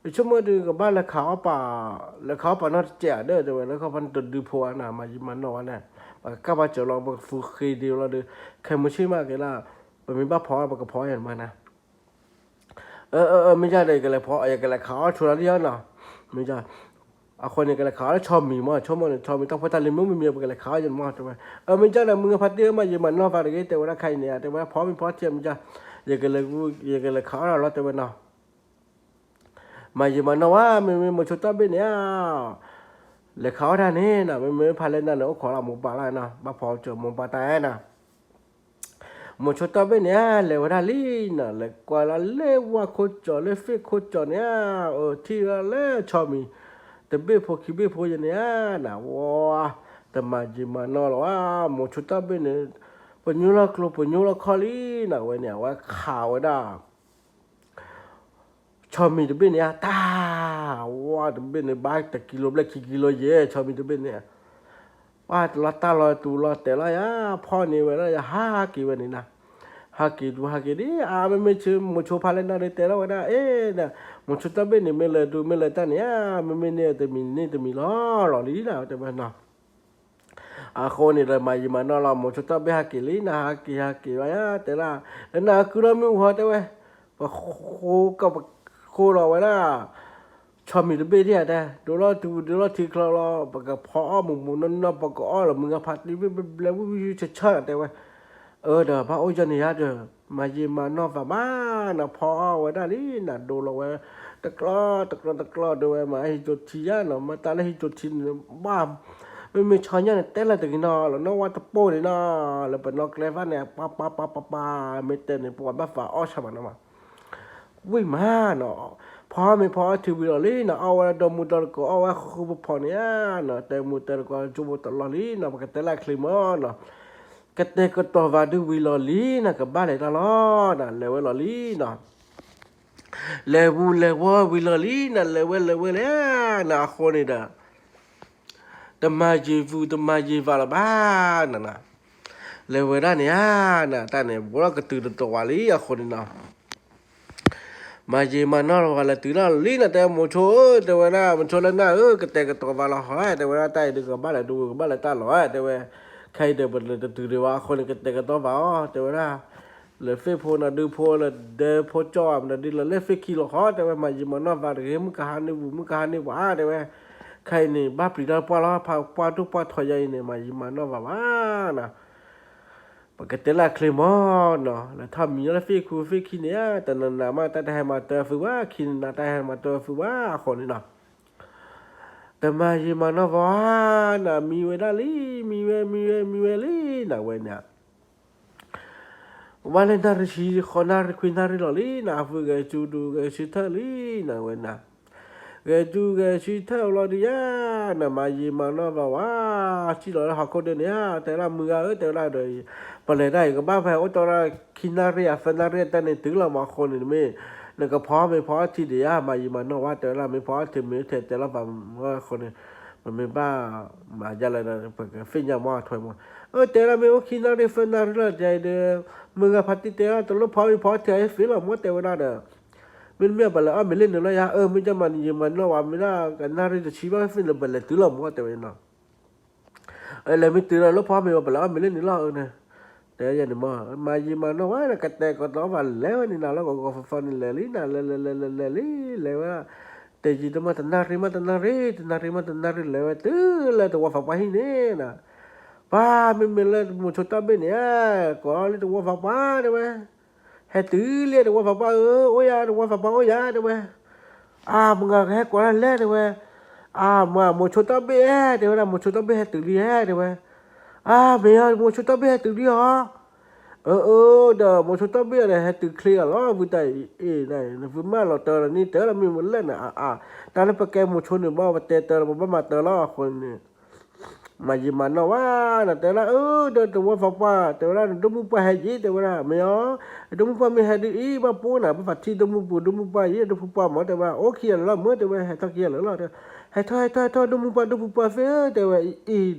ယဆိကမိၣ်ဒုး ကဘၣ်လဲၤခးအီၣ်ပၢ်, လဲၤခးအီၣ်ပၢ်နီတစဲးဧါဒီး တဲဝဲ လဲၤခီဖဲန့ၣ်တဒုဖိဧါနၤ မၤယံာ်မၤနီၢ်ဝဲန့ၣ်, ပကကၢ်ပှၤစၢၤလီၤ ပကသူဃ့ဒံးလီၤဒီး ခဲမုၢ်ဆ့ၣ်မးက့ၤလၢ ပမ့ၢ်ဘၣ်ဖီအီၣ် ပကဖီအီၣ်ယါန့ၣ်မးနၤ မ့ၢ်ယါဒီး ယကလဲၤဖီ ယကလဲၤခးအီၣ်ဆိလီၤဒ်အီၤနီၤ, မ့ၢ်ယါ, အဃိန့ၣ် ကလဲၤခးအီၣ်လၢဆီမံၤမး ဆိကမိၣ်န့ၣ် ဆီမံၤတၢ်ဖိတၢ်လံၤမ့ၢ်မ့ၢ်မ့ၢ် ပကလဲၤခးအီၣ်ယါန့ၣ်မး တဲဝဲ, မ့ၢ်ယါဒီး မုၢ်ဂၤဖါတံၢ်ဧၢ မၤယံာ်မၤနီၢ်သးတဂ့ၤ တဲဝဲဒၣ် ခဲအံၤန့ၣ် တဲဝဲဒၣ် ဖီမ့ၢ်ဖီထံမ့ၢ်ယါ, ယကလဲၤ, ယကလဲၤခးအီၣ်လီၤ တဲဝဲနီၤ မၤယံာ်မၤနီၢ်ဝဲ မ့မ့ၢ်မိၤဆိတၢ်ဘ့ၣ်န့ၣ်ဧါ, လဲၤခးအီၣ်တၢ်န့ၣ်နီၤ မ့မ့ၢ်ဖးလဲၣ်နၤန့ၣ် အိၣ်ခိးလၢမိၢ်ပၢ်လီၤနီၤ ဘၣ်ဖီစၢၤမိၢ်ပၢ်တၢ်ဧါနီၤ, မိၤဆိတၢ်ဘ့ၣ်န့ၣ်ဧါ လဲၤဝဲဒၣ်လံနီၤ လဲၤကွၢ်လၢလၢဝါခိၣ်ကၠီၤ လၢဖ့ၣ်ခိၣ်ကၠီၤန့ၣ်ဧါ, အထံၣ်ဝဲဒၣ်လၢဆီမံၤ တဘ့ၣ်ဖိခံဘ့ၣ်ဖိယဲန့ၣ်ဧါနီၤ ဝါ, တမၤယံာ်မၤနီၢ်လီၤဝဲ မိၤဆိတၢ်ဘ့ၣ်န့ၣ် ပညိၣ်လီၤကျိ ပညိၣ်လီၤခီၣ်လံနီၤ ဝဲန့ၣ် အဝဲခးဝဲဒၣ် ဆီမံၤတဘ့ၣ်န့ၣ်ဧါ တၢ်, ဝါ တဘ့ၣ်န့ၣ် ဘၣ်တကံလိဘျဲၣ်ခံကံလိယဲၢ် ဆီမံၤတဘ့ၣ်န့ၣ်, ပှၤတလီၤတၢ်လီၤတူၤလီၤတဲာ်လီၤယၤ ဖီၣ်န့ၢ်ဝဲဒၣ်ယၤ ဟးက့ၤဝဲန့ၣ်နၤ, ဟးက့ၤတူၤဟးက့ၤဒ် အါ မ့မ့ၢ်ဆိမိၤဆိဖးလဲၣ်နၤဒီးတဲလီၤဝဲဒၣ် အ့ မိၤဆိတၢ်ဘ့ၣ်န့ၣ် မ့ၢ်လဲၤတူၤမ့ၢ်လဲၤတၢ်န့ၣ်ဧါ မ့မ့ၢ်န့ၣ်တမံၤန့ၣ်တမံၤလီၤလီၤလံနၤ တဲဝဲနီၤ အဃိန့ၣ်ဒီး မၤယံာ်မၤနီၢ်လီၤ မိၤဆိတၢ်ဘ့ၣ်ဟးက့ၤလံနၤ ဟးက့ၤဟးက့ၤဝဲယါ တဲဒၣ်, လၢနၤကုလီၤမ့ၣ်အူဟီတဲဝဲ, ပဃိကပဃိလီၤဝဲဒၣ်, ဆီမံၤတဘ့ၣ်ဒ်ဧါတဲ, ဒိလီၤထံဒိလီၤထံချီလီၤ ပကဖီအီၣ်မုၢ်မုၢ်နီၢ်နီၢ် ပကအီၣ်လီၤမုၢ်ဂၤဖးတံၢ်ဘျဲၣ်ဘျဲၣ်ဝံၣ်ဝံၣ်ဆၢဆၢတဲဝဲ, အၢဒီးဘၣ်အိၣ်ယီၤန့ၣ်ယါဒီး, မၤယံာ်မၤနီၢ်သးဘၣ်နၤ ဖီအီၣ်ဝဲဒၣ်လံနၤ ဒိလီၤဝဲ, တကျီတကျီတကျီဒိဝဲ မၤဟံးကၠိထံယါနီၤ မၤတၢ်လၢဟံးကၠိထံန့ၣ်ဘၣ် မ့မ့ၢ်ဆီညါန့ၣ် တဲလၢတဂ့ၤနီၤ လီၤနီၢ်ဝါတပိၢ်န့ၣ်နီၤ လၢပနီၢ်ကျဲဖၣ်န့ၣ် ပှၤပှၤပှၤပှၤပှၤ မ့ၢ်တဲန့ၣ် ပှၤဘၣ်သးအီၣ်ဆၣ်မးနီၤမး, ဝံၣ်မးနီၤ, ဖီမ့ၢ်ဖီအီၣ်ထံဝံၤလီၤလံနီၤ အီၣ်ဝဲဒၣ်ဒီမူဒီတကိး အီၣ်ဝဲဃူဃူဖိးဖိးန့ၣ်ဧါနီၤ တဲမူတဲတကိး ကၠိဖိတလီၢ်လံနီၤ ပကတဲလၢချ့မးနီၤ, ကတဲာ်ကတီၤသးဒုးဝံၤလီၤလံနီၤ ကဘၣ်လဲၤတၢ်လီၤနီၤ လဲၤဝဲလီၤလံနီၤ လဲၤဝူၤလဲၤဝီၤဝံၤလီၤလံနီၤ လဲၤဝဲလဲၤဝဲလဲၣ်နီၤ အဃိန့ၣ်ဒီး တမၤယံာ်ဝူၤတမၤယံာ်ဝးလၢၤဘၣ်နီၤ, လဲၤဝဲဒၣ်န့ၣ်ဧါနီၤ တၢ်န့ၣ် ဘိးလီၤကတုၤတတီၤဝဲလံအဃိန့ၣ်နီၤ မၤယံာ်မၤနီၢ်လီၤဝဲလၢတုၤလီၤလံနီၤ တဲမိၤဆိဧၢ တဲဝဲဒၣ် မိၤဆိလၢနၢ်ဧၢ ကတဲာ်ကတီၤဝးလီၤဟီ တဲဝဲဒၣ် တၢ်အံၤဒုးကဘၣ်လဲၤဒိကဘၣ်လဲၤတၢ်လီၤ တဲဝဲ, ခဲအံၤဒီးပတတုၤဒံးဝဲအဃိန့ၣ် ကတဲာ်ကတီၤဝးအီၤ တဲဝဲဒၣ် လၢဖ့ၣ်ဖိနီၤဒုဖိလၢဒဲဖိကၠီၣ်ဧါ မနုၤဒ်လၢလၢဖ့ၣ်ခံလီၤဟီ တဲဝဲ မၤယံာ်မၤနီၢ်သးတဂ့ၤ မုၢ်ကဟါန့ၢ်ဝူၤ မုၢ်ကဟါန့ၢ်ဝး တဲဝဲ, ခဲအံၤန့ၣ် ဘၣ်ပျံၤတၢ်ပှၢ်လီၤ ဖးပှၢ်ဒိၣ်ပှၢ်ထီယါအံၤန့ၣ် မၤယံာ်မၤနီၢ်သးဘၣ်နီၤ ပကတဲလၢချ့မးနီၤ လဲၤထီၣ်မံၤလၢဖ့ၣ်ခူဖ့ၣ်ခံန့ၣ် တနၤနၤမး တၢ်တဟဲမၤတၢ်သုဘၣ် ခံနၤနၤ တၢ်ဟဲမၤတၢ်သုဘၣ် အဃိန့ၣ်နီၤ တမၤယံာ်မၤနီၢ်ဘၣ်နီၤ မံဝဲဒၣ်လံ မံဝဲ မံဝဲ မံဝဲလံနီၤ ဝဲန့ၣ် ဝဲလၢနၣ်ရံၣ်ဆံ ဃိးနၣ်ရံၣ်ခွံနၣ်ရံၣ်လီၤလံနီၤ အဖုဂဲၤစူၤဒူးဂဲၤဆၢထၢၣ်လံနီၤ ဝဲန့ၣ် ဂဲၤစူၤဂဲၤဆၢထၢၣ်လီၤဒုးယါနီၤ မၤယံာ်မၤနီၢ်ဘၣ်ဝဲ စံၣ်လီၤလၢဟီၣ်ခိၣ်ဒၢန့ၣ် တဲဒၣ်မုၢ်ဂၤဧၢ တဲဝဲဒၣ်ဒီး ပလဲၤတၢ်အံၤကဘၣ်ဖဲအိၣ်တီဒီး ခံနၣ်ရံၣ်အသၢနၣ်ရံၣ်အတၢ်န့ၣ်တုၤလီၤမးအဃိန့ၣ် မ့ၢ်နကဖီမ့ၢ်ဖီအီၣ်ထံဒံးယါ မၤယံာ်မၤနီၢ်ဝဲ တဲဝဲဒၣ် မ့ၢ်ဖီအီၣ်ထံမ့ၢ်ထဲတဲလီၤပာ်မးအဃိန့ၣ် ပမ့ၢ်ဘၣ်မၤယါလဲၣ်ဒီး ပကသ့ၣ်ညါမးထွဲမး အၢ တဲဒၣ်မ့ၢ်အိၣ်ခံနၣ်ရံၣ်သၢနၣ်ရံၣ်လီၤ တဲဒီး မုၢ်ဂၤဖါတံၢ်တဲဒၣ် တလိၣ်ဖီမ့ၢ်ဖီအီၣ်ထံအသ့လီၤမး တဲဝဲဒၣ်ဒီး မ့တမ့ၢ်ပလဲၤအီၣ်မ့ၤလၢန့ၣ်လီၤယါ အၢ မ့ၢ်ကမၤယံာ်မၤနီၢ်ဝဲ မ့ၢ်ဒၣ်ကနၣ်ရံၣ်တဆံဘၣ်သ့ၣ်န့ၣ် ပလဲၤတုၤလီၤမး တဲဝဲနီၤ လဲၤမ့ၢ်တုၤလီၤလၢဖီမ့ၢ်ဝဲ ပလဲၤအီၣ်မ့ၤလၢန့ၣ်လီၤ အၢန့ၣ် တဲယဲန့ၣ်မး မၤယံာ်မၤနီၢ်ဝဲ ကတဲာ်ကတီၤဘၣ်လဲၤဝဲန့ၣ်နၤ လၢဂီၤဂီၤဖီဖီန့ၣ်လဲၤလံနၤ လဲၤလဲၤလဲၤလဲၤလဲၤလံ လဲၤဝဲ တယံာ်တမီၢ်တနၣ်ရံၣ်မးတနၣ်ရံၣ် တနၣ်ရံၣ်မးတနၣ်ရံၣ်လဲၤဝဲတုၤလၢတဝီဖးပှၢ်ဟံၣ်န့ၣ်နၤ ပှၤမ့မ့ၢ်လၢမိၤဆိတၢ်ဘ့ၣ်န့ၣ် ကိးလၢတဝီဖးပှၢ်တဲဝဲ ဟဲတုၤလံတဝီဖးပှၢ်ဧၢ အိၣ်ယၤ တဝီဖးပှၢ်အိၣ်ယၤ တဲဝဲ, အၢ မုၢ်ဂၤကဟဲကိးတၢ်လဲၣ် တဲဝဲ, အၢ မုၢ်ဂၤ မိၤဆိတၢ်ဘ့ၣ်ဧၢ တဲဝဲဒၣ် မိၤဆိတၢ်ဘ့ၣ်ဟဲတုၤလံဧၢ တဲဝဲ, အၢ မ့ၢ်ဧါ မိၤဆိတၢ်ဘ့ၣ်ဟဲတုၤလံဧါ, အၢ အၢ ဒီးမိၤဆိတၢ်ဘ့ၣ်ဒီးဟဲတုၤချ့အီၤလီၤ ဝံၤတၢ်အံၤ နသုမၢလီၤတၢ်လီၤနံၣ်တၢ်လီၤမ့ၢ်မ့ၢ်လဲၣ်န့ၣ် အၢ အၢ တၢ်လၢပကဲမိၤဆိန့ၣ် ဘၣ်ပတဲတၢ်လီၤ ပဘၣ်မၤတၢ်လီၤအဃိန့ၣ် မၤယံာ်မၤနီၢ်ဝဲ, နတဲဒၣ်အၢ ဒီးတဝီဖးပှၢ် တဲဝဲဒၣ် ဒိၣ်မုၣ်ပှၢ်ဟဲယံၤ တဲဝဲဒၣ် မ့ၢ်အီၤ, ဒိၣ်မုၣ်ပှၢ်မ့ၢ်ဟဲဒုးအံၤ ဘၣ်ပိၢ်နၤ ဘၣ်ဖးထံဒိၣ်မုၣ်ပူၤ ဒိၣ်မုၣ်ပှၢ်ယံၤ ဒိၣ်ဖုပှၢ်မၢ် တဲဝဲ အိၣ်ခံဂၤလၢာ်လီၤ မၢ် တဲဝဲ ဟဲထီၣ်ခံဂၤလၢာ်လီၤ ဟဲထီၣ် ဟဲထီၣ် ဟဲထီၣ် ဒိၣ်မုၣ်ပှၢ် ဒိၣ်ဖုပှၢ်သ့ၣ် တဲဝဲအံၤဒီး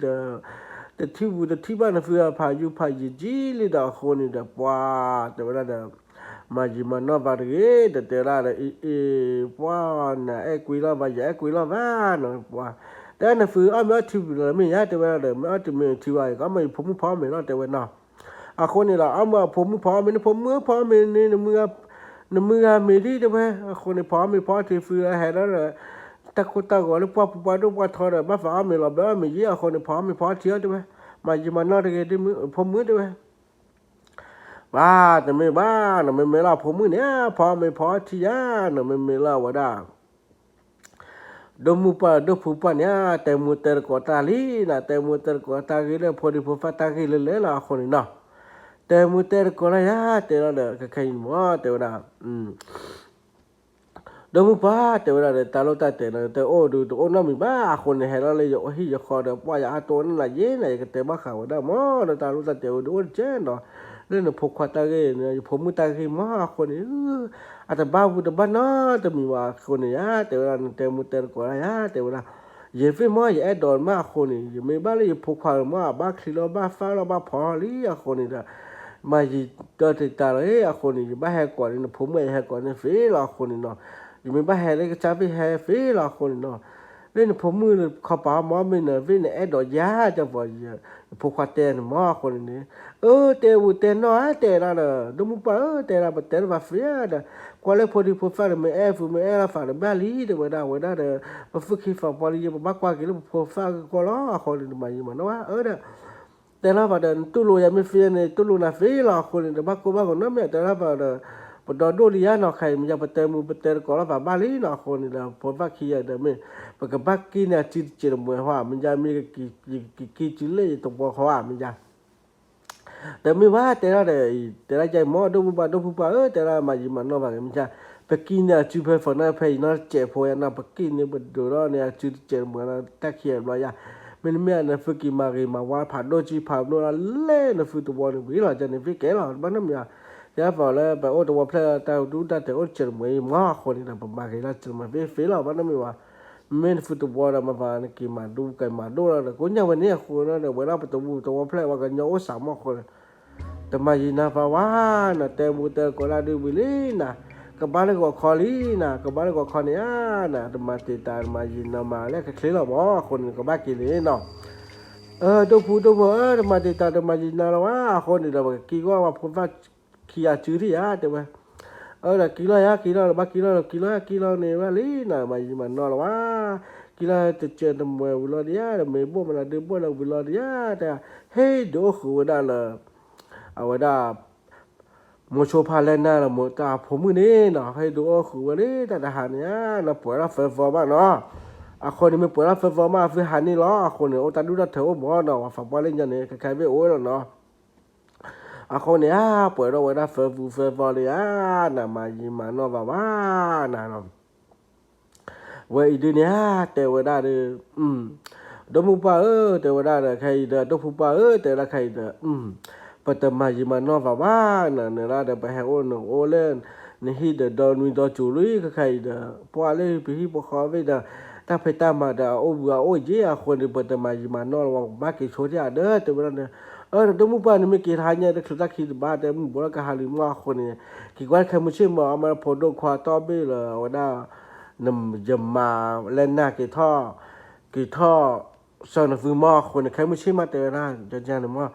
တထံၣ်ပူၤတထံၣ်ဘၣ်နသုဖးယူၤဖးယံာ်ကံလံဒီး အဃိန့ၣ်ဒီး ပှၤ တဲဝဲဒၣ်ဒီး မၤယံာ်မၤနီၢ်ဘၣ်တဂ့ၤ ဒီးတဲဝဲဒၣ်ဒီး အံၤ အံၤ ပှၤ နအဲၣ်ကွံလီၤဘၣ် ယအဲၣ်ကွံလီၤဘၣ်နီၤ ပှၤ တဲနသုအီၣ်မ့ၤအီထံပူၤလၢမ့ၢ်ယါ တဲဝဲဒၣ်ဒီး မ့ၢ်အီၣ်တမ့ၤထံဘၣ် ကီမ့ၢ်ယဖိမုၣ်ဖီအီၣ်မ့ၤလီၤ တဲဝဲနီၤ အဃိန့ၣ်ဒီး အီၣ်မ့ၤအဖိမုၣ်ဖီအီၣ်မ့ၤန့ၣ် ဖိမုၣ်ဖီအီၣ်မ့ၤန့ၣ် နမုၢ်ဂၤမ့ၤလံ တဲဝဲ အဃိန့ၣ် ဖီအီၣ်မ့ၤဖီအီထံ ဖုဟဲဒီး တၢ်ကိၢ်တၢ်ဂီၤလၢပှၢ်ပူၤပှၢ်ဒိၣ်ပှၢ်ထီဒီး ဘၣ်ဖးအီၣ်မ့ၤလီၤ ဘၣ်အီၣ်မ့ၤယံၤ အဃိန့ၣ် ဖီအီၣ်မ့ၤဖီအီထံအီၤ တဲဝဲ မၤယံာ်မၤနီၢ်တဂ့ၤ ဖိမုၣ် တဲဝဲ ဘၣ်တမ့ၢ်ဘၣ် နမ့မ့ၢ်လၢအဖိမုၣ်န့ၣ် ဖီအီၣ်မ့ၤဖီအီထံယါ နမ့မ့ၢ်လၢအဝဲဒၣ် ဒိၣ်မုၣ်ပှၢ်ဒိၣ်ဖုပှၢ်န့ၣ် တဲမူတဲတကိးတၢ်လံနၤ တဲမူတဲတကိးတၢ်ဂ့ၢ်လၢဖိဒံဖိသၣ်တၢ်ဂ့ၢ်လၢလဲၣ်လီၤ အဃိန့ၣ်နီၤ တဲမူတဲတကိးတၢ်ယါ တဲလီၤဒီး ခဲခဲအံၤန့ၣ်မၢ် တဲဝဲဒၣ် ဒိၣ်မုၣ်ပှၢ် တဲဝဲဒၣ်ဒီး တၢ်လိၣ်တၢ်တဲာ်ဒီး တအိၣ်ဒီးတအိၣ်နီတမံၤဘၣ် အဃိန့ၣ် ဟဲလီၤလၢယဟံၣ်ယဃီဒီး ပှၢ်ယအါတိၢ်နၤယ့နၤ ယကတဲဘၣ်ဃးဝဲဒၣ်မၢ် ဒီးတၢ်လိၣ်တၢ်တဲာ်အိၣ်ဒီးအိၣ်တကဲနီၤ လၢနဖိခွါတၢ်ဂ့ၢ်န့ၣ် ယဖိမုၣ်တၢ်ဂ့ၢ်မၢ် အဃိန့ၣ် အတဘၣ်ဝူတဘၣ်နီတမံၤဘၣ် အဃိန့ၣ်ယါ တဲဝဲဒၣ် နတဲမူတဲတကိးတၢ်ယါ တဲဝဲဒၣ် ယသ့ၣ်မၢ် ယအဲၣ်ဒိးမး အဃိန့ၣ် ယမ့ၢ်ဘၣ်လၢယဖိခွါမၢ် အဘၣ်ချံလီၤ ဘၣ်သၣ်လီၤ ဘၣ်ဖီလီၤလံ အဃိန့ၣ်ဒီး မၤယံာ်ဒီးတတၢ်လီၤ အဃိန့ၣ် ယဘၣ်ဟဲကိးန့ၣ် နဖိမုၣ်ယဟဲကိးန့ၣ်သ့လီၤ အဃိန့ၣ်နီၤ ယမ့ၢ်ဘၣ်ဟဲလၢကစၢ်ဘ့ၣ်ဟဲသ့လီၤ အဃိန့ၣ်နီၤ လၢနဖိမုၣ်ခီပၤမၢ် မ့ၢ်နသ့ၣ်နအဲၣ်ဒိးယါ တဲပှၤ ယဖိခွါတဲန့ၣ်မၢ် အဃိန့ၣ်န့ၣ် အၢ တဲဝူတဲနီၢ်ဧါ တဲဒၣ်ဒီး ဒိၣ်မုၣ်ပှၢ်ဧၢ တဲဒၣ် ပတဲတဘၣ်သ့ဧါဒီး ကွၢ်လၢဖိဒံဖိသၣ်န့ၣ် မ့ၢ်အဲၣ်သုမ့ၢ်အဲၣ်လီၤသးတဘၣ်လံ တဲဝဲဒၣ် အဝဲဒၣ်ဒီး ပသူၣ်က့သးပှၢ်လံ ယပဘၣ်ကွၢ်က့ၤလၢပဖိသၣ်ဂ့ၢ်ကီလီၤ အဃိန့ၣ် တမၤယံာ်မၤနီၢ်ဘၣ် အၢဒီး တဲလီၤပှၤဒီး နတူၢ်လိာ်ယၤမ့ၢ်သ့န့ၣ် တူၢ်လိာ်နၤသ့လီၤ အဃိန့ၣ် တဘၣ်ကိၢ်ဘၣ်ဂီၤနီတမံၤ တဲလီၤပှၤဒီး ပဒီဒိၣ်လံယါနီၤ ခဲအံၤမ့ၢ်ယါ ပတဲမူပတဲတကိးလီၤသးဘၣ်လံနီၤ အဃိန့ၣ်ဒီး ဖိသၣ်ခံဂၤဒီးမ့ၢ် ပကဘၣ်က့ၤန့ၢ်အစုတစဲးတမှဲၤဟီ မ့ၢ်ယါ မ့ၢ်ကက့ၤစုလၢယသဝီဃီဧါ မ့ၢ်ယါ တမ့ၢ်ဘၣ် တဲဒၣ်ဒီး တဲဒၣ်ယါအံၤမၢ် ဒိၣ်မုၣ်ပှၢ် ဒိၣ်ဖုပှၢ်ဧၢ တဲဒၣ်မၤယံာ်မၤနီၢ်ဘၣ်ဂ့ၤ မ့ၢ်ယါ ပက့ၤန့ၢ်အစုဖဲ ဖီနၢ်ဖဲအံၤနီတစဲးဖိယါနီၤ ပက့ၤန့ၢ်ပဒိးထီၣ်န့ၢ်အစုတစဲးတမှဲၤနီၤ တၢ်ခံဂၤဘျီယါ မ့တမ့ၢ်နသုက့ၤမၤဂ့ၤမၤဝါဖးဒိၣ်ကံဖးဒိၣ်လၢလဲၣ် နသုသဝီန့ၣ်ဝံၤလီၤ ယန့ၣ်သ့ကဲလီၤ တဘၣ်နီတမံၤ တဲဒၣ်ပှၤလၢပအိၣ်သဝီဖျဲၣ်တၢ်ဒူတၢ်တဲာ်အိၣ်တစဲးတမှဲၤအံၤမၢ် အဃိန့ၣ်ဒီး ပမၤဂ့ၤလၢစဲးတမှဲၤသ့သ့လီၤ ဘၣ်နီတမံၤဘၣ် မ့ၢ်နသုသဝီဒီး မၤသးနက့ၤမၤဒူက့ၤမၤဒိၣ်လီၤဒီး ကိညါဝဲန့ၣ်အဃိဒီး ဝဲဒၣ်ပသဝီဖျဲၣ်ဝဲကညီအိၣ်စးမၢ်အဃိန့ၣ် တမၤယံာ်နၤပှၤဝါ နတဲမူတဲကိးလၢဒုးဝံၤလံနၤ ကဘၣ်လၢဂီၤခီလံနၤ ကဘၣ်လၢဂီၤခီန့ၣ်ဧါ နတမၤတံာ်တာ် တမၤယံာ်နၤမၤလၢကချ့လီၤမၢ် အဃိန့ၣ် ကဘၣ်က့ၤန့ၣ်နီၤ အၢ ဒိၣ်ဖူဒိၣ်ဖိဧၢ တမၤတံာ်တာ် တမၤယံာ်နၤလီၤဝါ အဃိန့ၣ်ဒီး ပကက့ၤကွၢ်ပှၤဖိသၣ်ခံဂၤစုဒံးဧါ တဲဝဲ အၢ ဒီးက့ၤလီၤယါ က့ၤလီၤ ဘၣ်က့ၤလီၤ က့ၤလီၤယါက့ၤလီၤန့ၣ်ဝဲလံနၤ မၤယံာ်မၤနီၢ်လီၤဝါ က့ၤလီၤတစဲးတမှဲၤဝံၤလီၤဒံးဧါ ဒီးမ့ၢ်ဘိၣ်မနုၤဒုးဘိၣ်လီၤဝံၤလီၤဒံးဧါ တဲ ဟ့ၣ်ဒုးအိၣ်ဃုာ်ဝဲဒၣ်လၢ အဝဲဒၣ် မိၤဆိဖါလဲၢ်နၢ်လၢမိၢ်တၢ်ဖိမုၣ်န့ၣ်နီၤ ဟ့ၣ်ဒုးအိၣ်ဃုာ်ဝဲလံ တၢ်တဟါန့ၣ်ဧါ နပှဲၤထီၣ်သၢသီဘၣ်နီၤ အဃိန့ၣ် မ့ၢ်ပှဲၤထီၣ်သၢသီမး အသုဟးန့ၢ်လီၤ အဃိန့ၣ် အိၣ်တၢ်ဒူတၢ်ထၢအိၣ်မၢ်နီၤ ပှၤသးပှၢ်လၢညါန့ၣ် ခဲခါဘ့ၣ်အိၣ်လီၤနီၤ အဃိန့ၣ်ဧါ ပှဲၤထီၣ်ဝဲဒၣ်သၢပူၤသၢသီလံဧါ နမၤယံာ်မၤနီၢ်ဘၣ်ဝါနၤနီၤ ဝဲအံၤဒုးန့ၣ်ဧါ တဲဝဲဒၣ်ဒီး ဒိၣ်မုၣ်ပှၢ်ဧၢ တဲဝဲဒၣ်ဒီး ခဲအံၤဒီး ဒိၣ်ဖုပှၢ်ဧၢ တဲဝဲဒၣ်ခဲအံၤဒီး ပတမၤယံာ်မၤနီၢ်ဘၣ်ဝါ နနဒၣ်ဒီး ပဟဲအိၣ်နအိၣ်လၢ နဟံၣ်ဒီးဒီနွံဒီစူၤလံ ခဲခါအံၤဒီး ပှၤလၢပဟံၣ်ပဃီဘ့ၣ်ဒီး တၢ်ဖံးတၢ်မၤဒီး အအိၣ်ဘှံးအအိၣ်ယ့ၢ် အဃိန့ၣ် ပတမၤယံာ်မၤနီၢ်လၢၤဝဲ ပဘၣ်က့ၤဆိတ့ၢ်ဧါဒီး တဲဝဲဒၣ်န့ၣ် အၢ ဒိၣ်မုၣ်ပှၢ်န့ၣ် မ့ၢ်က့ၤတဟါညါ တချုးတၢ်ခံတဘၣ် တဲမုၢ်ဘှီလၢကဟးလံမၢ်အဃိန့ၣ် က့ၤကွၢ်ခဲမုၢ်ဆ့ၣ်မၢ် အမ့ၢ်ဖိဒိၣ်ခွါတီၢ်ဘ့ၣ်လၢ အဝဲဒၣ် ယမၤလဲၤနၢ်က့ၤထီၣ် က့ၤထီၣ် ဆၢနသုမၢ်အဃိန့ၣ် ခဲမုၢ်ဆ့ၣ်မးတဲဝဲဒၣ် ယန့ၣ်မၢ်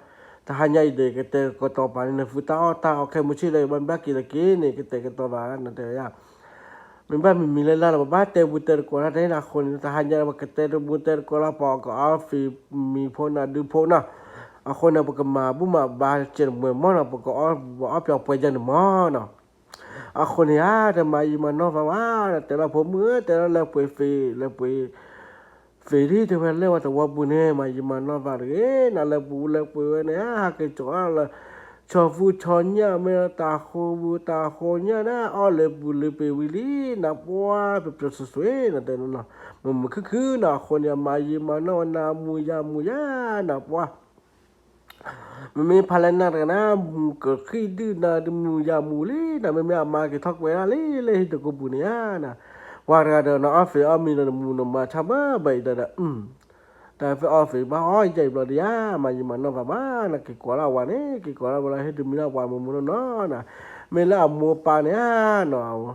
တဟါညါအံၤဒီး ကတဲာ်ကတီၤပာ်န့ၢ်နသုတၢ်အီၣ်တၢ်အီ ခဲမုၢ်ဆ့ၣ်လၢယဘၣ်ဘၣ်က့ၤလၢက့ၤန့ၣ် ကတဲာ်ကတီၤပာ်နတဲဝဲဒၣ် မ့ၢ်ဘၣ်မံၤမံၤလၢ်လၢ်လၢ ပဘၣ်တဲပူၤတဲတကိးတၢ်တဟ့ၣ်နၤအဃိန့ၣ် တဟါညါပကတဲတပူၤတဲတကိးလၢ ပကအီၣ်ဖံးမံၤဖိနၤဒုဖိနီၤ အဃိန့ၣ် ပကမၤဘူၣ်မၤဘါစဲးတမှဲၤမၢ်နီၤ ပကအီၣ်ပှဲၤယဲန့ၣ်မၢ်နီၤ အဃိန့ၣ်ဧါ တမၤယံာ်မၤနီၢ်ဘၣ်ဝါ တဲလီၤဖိမုၣ်ဧၢ တဲလီၤလၢပှ့ၤသ့ လၢပှ့ၤ သ့ဒ်တဲဝဲလၢပှၤသဝီပူၤန့ၣ် မၤယံာ်မၤနီၢ်ဘၣ်တဂ့ၤ နလၢပူၤလၢပှ့ၤဝဲန့ၣ် ဟးက့ၤကၠီလၢ ဆီၣ်ဖူဆီၣ်ညၣ်မ့ၢ်တၢ်ဃိဝူတၢ်ဃိညၣ်ဒၣ် အီၣ်လၢပူၤလၢပှ့ၤဝံၤလံ နပှၤပျၢၤစွဲစွဲ နတဲနီၤ မုာ်မုာ်ခုၣ်ခုၣ်နီၤ အဃိန့ၣ် မၤယံာ်မၤနီၢ်ဝဲနၤ မူၤယၤမူၤယၤနၤ ပှၤ မ့မ့ၢ်ဖးလဲၣ်နၤတဂၤနၤ မူၤကဃံၣ်ဒုၣ်နၤ တမူၤယၤမူၤလံနၤ မ့မ့ၢ်အမါက့ၤထီၣ်ကွဲးဒၣ်လံလၢဟံၣ်တကိးပူၤန့ၣ်ဧါနၤ ပှၤတဂၤဒီးနအီၣ်သံးအီၣ်မံၤဒီးနမူၤနမၤဆါဘၢဘၣ်အံၤဒီး တၢ်ဖဲအီၣ်သံးဘၣ်အီၣ်ယဲအံၤဘျီဒံးဧါ မၤယံာ်မၤနီၢ်ဖးဘၣ်နၤ က့ၤကိးလၢအဝၤန့ၣ် က့ၤကိးလၢဝဲလၢဟ့ၣ်တမံၤလၢပှၤမုာ်မုာ်နီၢ်နီၢ်နၤ မ့ၢ်လၢအမိၢ်ပၢ်န့ၣ်ဧါနၤ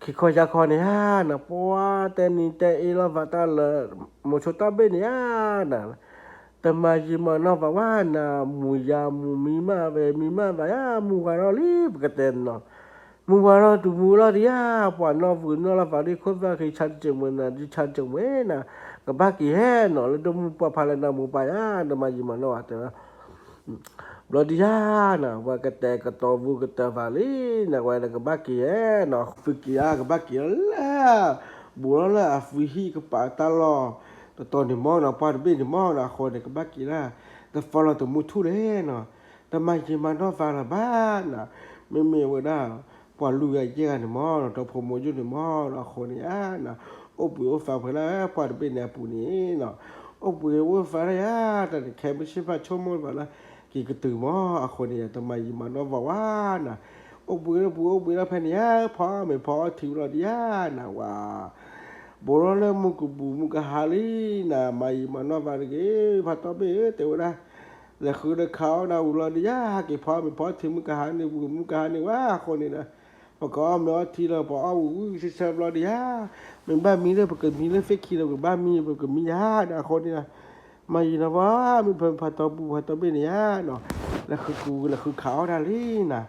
ခံခီယါခီန့ၣ်ဧါနၤ ပှၤတဲနံၤတဲအ့လီၤဖးတၢ်လၢ မိၤဆိတၢ်ဘ့ၣ်န့ၣ်ဧါနၤ တမၤယံာ်မၤနီၢ်ဖးဘၣ်နၤ မူၤယၤမူၤမံမးဝဲ မံမးဘၣ်ယါ မူၤဝါထီၣ်လံ ပကတဲနီၤ မူၤဝါထီၣ်တမူၤလီၤဒံးဧါ ပှၤနီၣ်ဝုာ်နီၣ်လီၤဖးဒံးခိၣ်သၣ်ဃံဆါတစဲးမ့ၢ်နၤ ဒ်ဆါတစဲးမ့ၢ်နၤ ကဘၣ်က့ၤဟဲနီၤ လၢတမူၤပှၤဖးလဲၣ်နၤမိၢ်ပၢ်ယါ တမၤယံာ်မၤနီၢ်ဘၣ်တဲ ဘျီဒံးဧါနၤ ဝဲကတဲာ်ကတီၤဝူကတၢၢ်ဖးလံနၤ ဝဲဒီးကဘၣ်က့ၤဧါနီၤ ဖုက့ၤဧါ ကဘၣ်က့ၤလၢ ဘူးထီၣ်လၢအဖုဟံၣ်ကပၤတၢ်လီၢ် တတီၤန့ၣ်မ့ၢ်နီၤ ပှၢ်တဘ့ၣ်န့ၣ်မ့ၢ်နီၤ အဃိန့ၣ် ကဘၣ်က့ၤလၢ တဖီလီၤတမူထူၣ်လဲၣ်နီၤ တမၤယံာ်မၤနီၢ်ဖးလၢၤဘၣ်နၤ မ့မ့ၢ်ဝဲဒၣ် ပှၤလူၤဂၤယဲၢ်ဂၤန့ၣ်မ့ၢ်နီၤ ဒီဖိမိၢ်ယိၣ်န့ၣ်မ့ၢ်နီၤ အဃိန့ၣ်ဧါနၤ အိၣ်ဘှံးအိၣ်သါဖဲလၢပှၢ်တဘ့ၣ်န့ၣ်အပူၤန့ၣ်နီၤ အိၣ်ဘှံးအိၣ်သါလၢယါ တၢ်န့ၣ်ခဲမုၢ်ဆ့ၣ်ဖးဆိကမိၣ်ဘၣ်လၢ က့ၤကတုၤမ့ၢ် အဃိန့ၣ် တမၤယံာ်မၤနီၢ်ဘၣ်ဝဲနၤ အိၣ်ဘှံးအိၣ်ဘှံးအိၣ်ဘှံးလၢဖဲန့ၣ်ဧါ ဖီမ့ၤဖီအီထံဝံၤလီၤဒံးဧါနၤဝဲ ဘူးထီၣ်လၢမုၢ်ကဘူးမုၢ်ကဟါလံနၤ မၤယံာ်မၤနီၢ်ဘၣ်တဂ့ၤ ဖးတီဘ့ၣ်ဧၢ တဲဝဲဒၣ် လဲၤဃုဒီးခးအီၣ်ဒၣ်ဝံၤလီၤဒံးဧါ ဟဲက့ၤဖီမ့ၤဖီအီထံမုၢ်ကဟါန့ၣ် မုၢ်ကဟါန့ၣ်ဝဲ အဃိန့ၣ်ဒီး ပကအီၣ်မ့ၤအီထံလီၤ ပအီၣ်ဝံၤဝံၤဆၢဆၢဘျီဒံးဧါ မ့ၢ်ဘၣ်မံလၢပကမံလၢ Facebook လီၤ ပကဘၣ်မံ ပကမံယါဒီး အဃိန့ၣ်ဒီး မၤယံာ်နီၢ်ဘၣ် မ့ၢ်ဖဲဖးတီပူၤဖးတီဘ့ၣ်န့ၣ်ဧါနီၤ လဲၤဃုကူလဲၤဃုခးအီၣ်ဒၣ်လံနၤ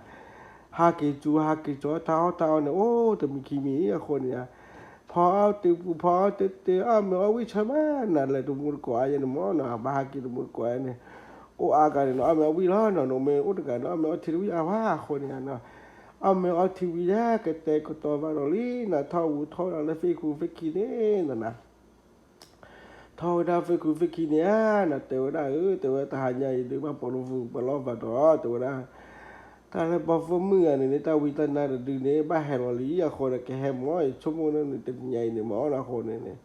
ဟးက့ၤစူၤဟးက့ၤစူၤတၢ်အီၣ်တၢ်အီန့ၣ် အိၣ်တမံၤခံမံၤအဃိန့ၣ်ဧါ ဖီအီၣ်တုၤပူၤဖီအီၣ်တုၤတုၤ အီၣ်မ့ၤအီဝံၣ်ဆၢမးနၤ လဲၤတမူတကိးအါယဲန့ၣ်မ့ၢ်နီၤ ဘၣ်ဟးက့ၤတမူတကိးအါန့ၣ် အိၣ်အါဂၤန့ၣ်နီၤ အီၣ်မ့ၤအီဝံၣ်လီၤနီၤ နမ့ၢ်အိၣ်တဂၤန့ၣ် အီၣ်မ့ၤအီထံတဝံၣ်အါဝဲအဃိန့ၣ်ဧါနီၤ အီၣ်မ့ၤအီထံဝံၤယါ ကတဲာ်ကတီၤဘၣ်ဒီးလံနၤ ထီၣ်ဝူထီၣ်ဒီးလၢ Facebook Facebook န့ၣ်နၤ ထီၣ်ဝဲဒၣ် Facebook Facebook န့ၣ်ဧါ နတဲဝဲဒၣ်ဧၢ တဲဝဲတဟါညါအံၤဒုး ဘၣ်ပလီၢ်ဖုပလီၢ်ဘၣ်ဒီး တဲဝဲဒၣ် တၢ်လၢဘီၣ်ဖိမုၣ်ဂၤန့ၣ်န့ၣ် တၢ်ဝံတၢ်နါတဒုန့ၣ် ဘၣ်ဟဲလီၤလံ အဃိဒီးကဟဲမ့ၢ် ယဆိကမိၣ်န့ၣ် တနံၤညါအံၤန့ၣ်မ့ၢ်နီၤ အဃိန့ၣ်န့ၣ်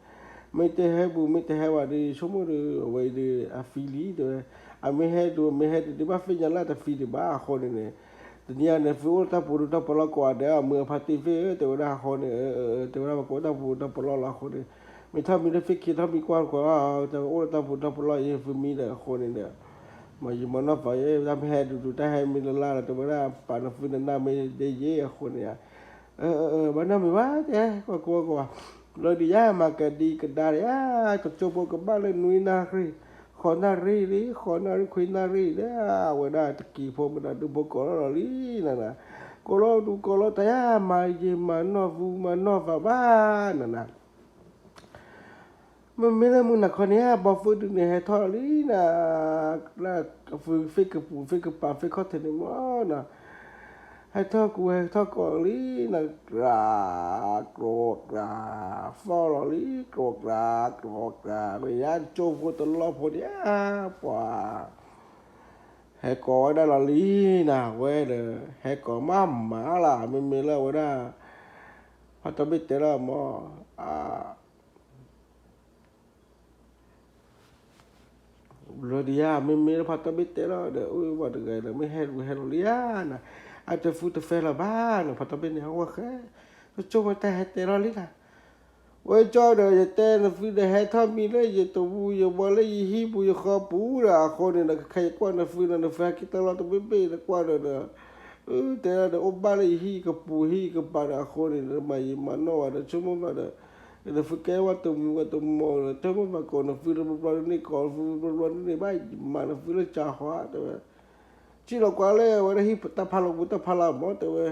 မ့ၢ်တဟဲဘူး မ့ၢ်တဟဲဝဲဒီး ယဆိကမိၣ်ဒီး အဝဲအံၤဒီး အဖံလံ တဲဝဲ အမ့ၢ်ဟဲဒုး မ့ၢ်ဟဲဒုး ဒုးဘၣ်သ့ၣ်ညါလၢတဖံဒံးဘၣ် အဃိန့ၣ်န့ၣ် တနံၤအံၤန့ၣ် ဖုအိၣ်လၢတၢ်ပူၤဒုးတၢ်ပလီၢ်ကိးဂၤဒဲး အမုာ်အဖါတံၢ်သ့ၣ်ဧၢ တဲဝဲဒၣ်အဃိန့ၣ် တဲဝဲဒၣ်ပှၤကိးတၢ်ပူၤတၢ်ပလီၢ်လီၤအဃိန့ၣ် မ့ၢ်ထီၣ်မံလၢ Facebook ထီၣ်မံကွၢ်ကွၢ် တဲဝဲအိၣ်လၢတၢ်ပူၤတၢ်ပလီၢ်အံၤ ဖုမံဒီးအဃိန့ၣ်ဒီး မၤယံာ်မၤနီၢ်သးယဲ တၢ်မ့ၢ်ဟဲဒုးဒုး တၢ်ဟဲမံလၢ်လၢ်လီၤ တဲဝဲဒၣ် ပာ်နဖုနနၢ်မ့ၢ်ဒ်ယဲအဃိန့ၣ် ဘၣ်နီတမံၤဘၣ် တဲ ကွၢ်ကွၢ်ကွၢ် လၢဒ်ယါ မၤကဒံကဒါယါ တကၠိဖိကဘၣ်လၢနွံနၣ်ရံၣ် ဃိးနၣ်ရံၣ်လံ ဃိးနၣ်ရံၣ်ခွံနၣ်ရံၣ်ဒီး အဝဲဒၣ်တကံၢ်ဖိမနုၤဒုးဖိကိးလီၤလီၤလံနၤ ကိးလီၤဒုးကိးလီၤတၢ်ယါ မၤယံာ်မၤနီၢ်သူမၤနီၢ်သးဘၣ်နၤနၤ မ့မ့ၢ်လၢမုၢ်နၤခီန့ၣ် ဘီၣ်ဖိဒုးန့ၣ် ဟဲထီၣ်လံနၤ လၢအဖုသ့ၣ်ကပူၤသ့ၣ်ကပၤသ့ၣ်ခီၣ်ထံးန့ၣ်မ့ၢ်နီၤ ဟဲထီၣ်ကူဟဲထီၣ်ကီးလံနၤ ကြး ကြိးကြး သီၣ်လီၤလံ ကြိးကြး ကြိးကြး ဝဲယါကၠိဖိတလီၢ်ဖိန့ၣ် ပှၤ ဟဲကိးဝဲဒၣ်လီၤလံနၤ ဝဲဒီး ဟဲကိးမးမးလၢ မ့မ့ၢ်လၢအဝဲဒၣ် ဖးတီဘ့ၣ်တဲလီၤမ့ၢ် ဘျီဒံးဧါ မ့မ့ၢ်လၢဖးတီဘ့ၣ်တဲလီၤဒီး အိၣ်ဝဲတဂၤဒီး မ့ၢ်ဟဲလူၤဟဲလီၤလံဧါနၤ အတဖုတဖဲလီၤဘၣ်နၤ ဖးတီဘ့ၣ်န့ၣ် အဝဲဃဲ တကၠိဖိတၢ်ဟဲတဲလီၤလံနၤ ဝဲကၠီဒီး ယတဲနဖုဒီး ဟဲထီၣ်မံလၢယတဝူယဝီလၢယဟံၣ်ပူၤယဃီပူၤဒီး အဃိန့ၣ်ဒီး ကခဲယကွၢ်နဖုဒီး နဖုဟဲက့ၤတၢ်လီၢ်တဘ့ၣ်ဘ့ၣ် နကွၢ်ဒီး တဲဒီး အိၣ်ဘၣ်လၢယဟံၣ်ကပူၤဟံၣ်ကပၤဒီး အဃိန့ၣ်ဒီး မၤယံာ်မၤနီၢ်ဝဲဒီး ဆိကမိၣ်ဘၣ်ဒီး နဖုကဲဝဲတမူဝဲတမူဒီး ဆိကမိၣ်ဘၣ်ကိးနဖုလၢဘျီဘျီန့ၣ် ကိးနဖုဘျီဘျီန့ၣ် ဘၣ်မၤနဖုလၢကၠီဃီတဲဝဲ စံၣ်လီၤကွၢ်လၢဝဲဒၣ်ဟံၣ်တၢ်ဖးလီၤပူၤတၢ်ဖးလီၤမး တဲဝဲ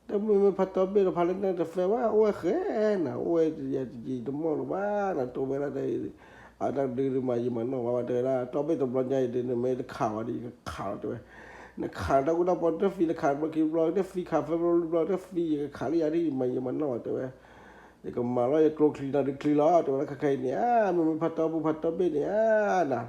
တမ့ၢ်မ့ၢ်ဖးတီဘ့ၣ်ဒီး ဖးလၢနတဖဲဝဲ အိၣ်ဝဲဃဲနၤ အိၣ်ဝဲယၤတယံာ်တမီၢ်လၢၤဘၣ်နၤ တိၢ်ဝဲဒၣ်တၢ်အံၤ အတၢ်ဒုးဒုးမၤယံာ်မၤနီၢ်ဝဲ တဲဝဲဒၣ် တီဘ့ၣ်တဘျီညါအံၤဒီး နမ့ၢ်တခးဝဲဒီး ယကခးလီၤ တဲဝဲ နခးတၢ်ကူတၢ်ပီၤတဖံး နခးတဘျီခံဘျီ တဖံးခးဖဲဘျီလွံၢ်ဘျီ တဖံး ယကခးလၢယၤဒ် မၤယံာ်မၤနီၢ်ဝဲ တဲဝဲ ယကမၤလီၤ ယကျိချံနီၤဒုးချံလီၤ တဲဝဲဒၣ် ခဲခဲအံၤန့ၣ် မ့မ့ၢ်ဖးတီပူၤဖးတီဘ့ၣ်န့ၣ် နၤ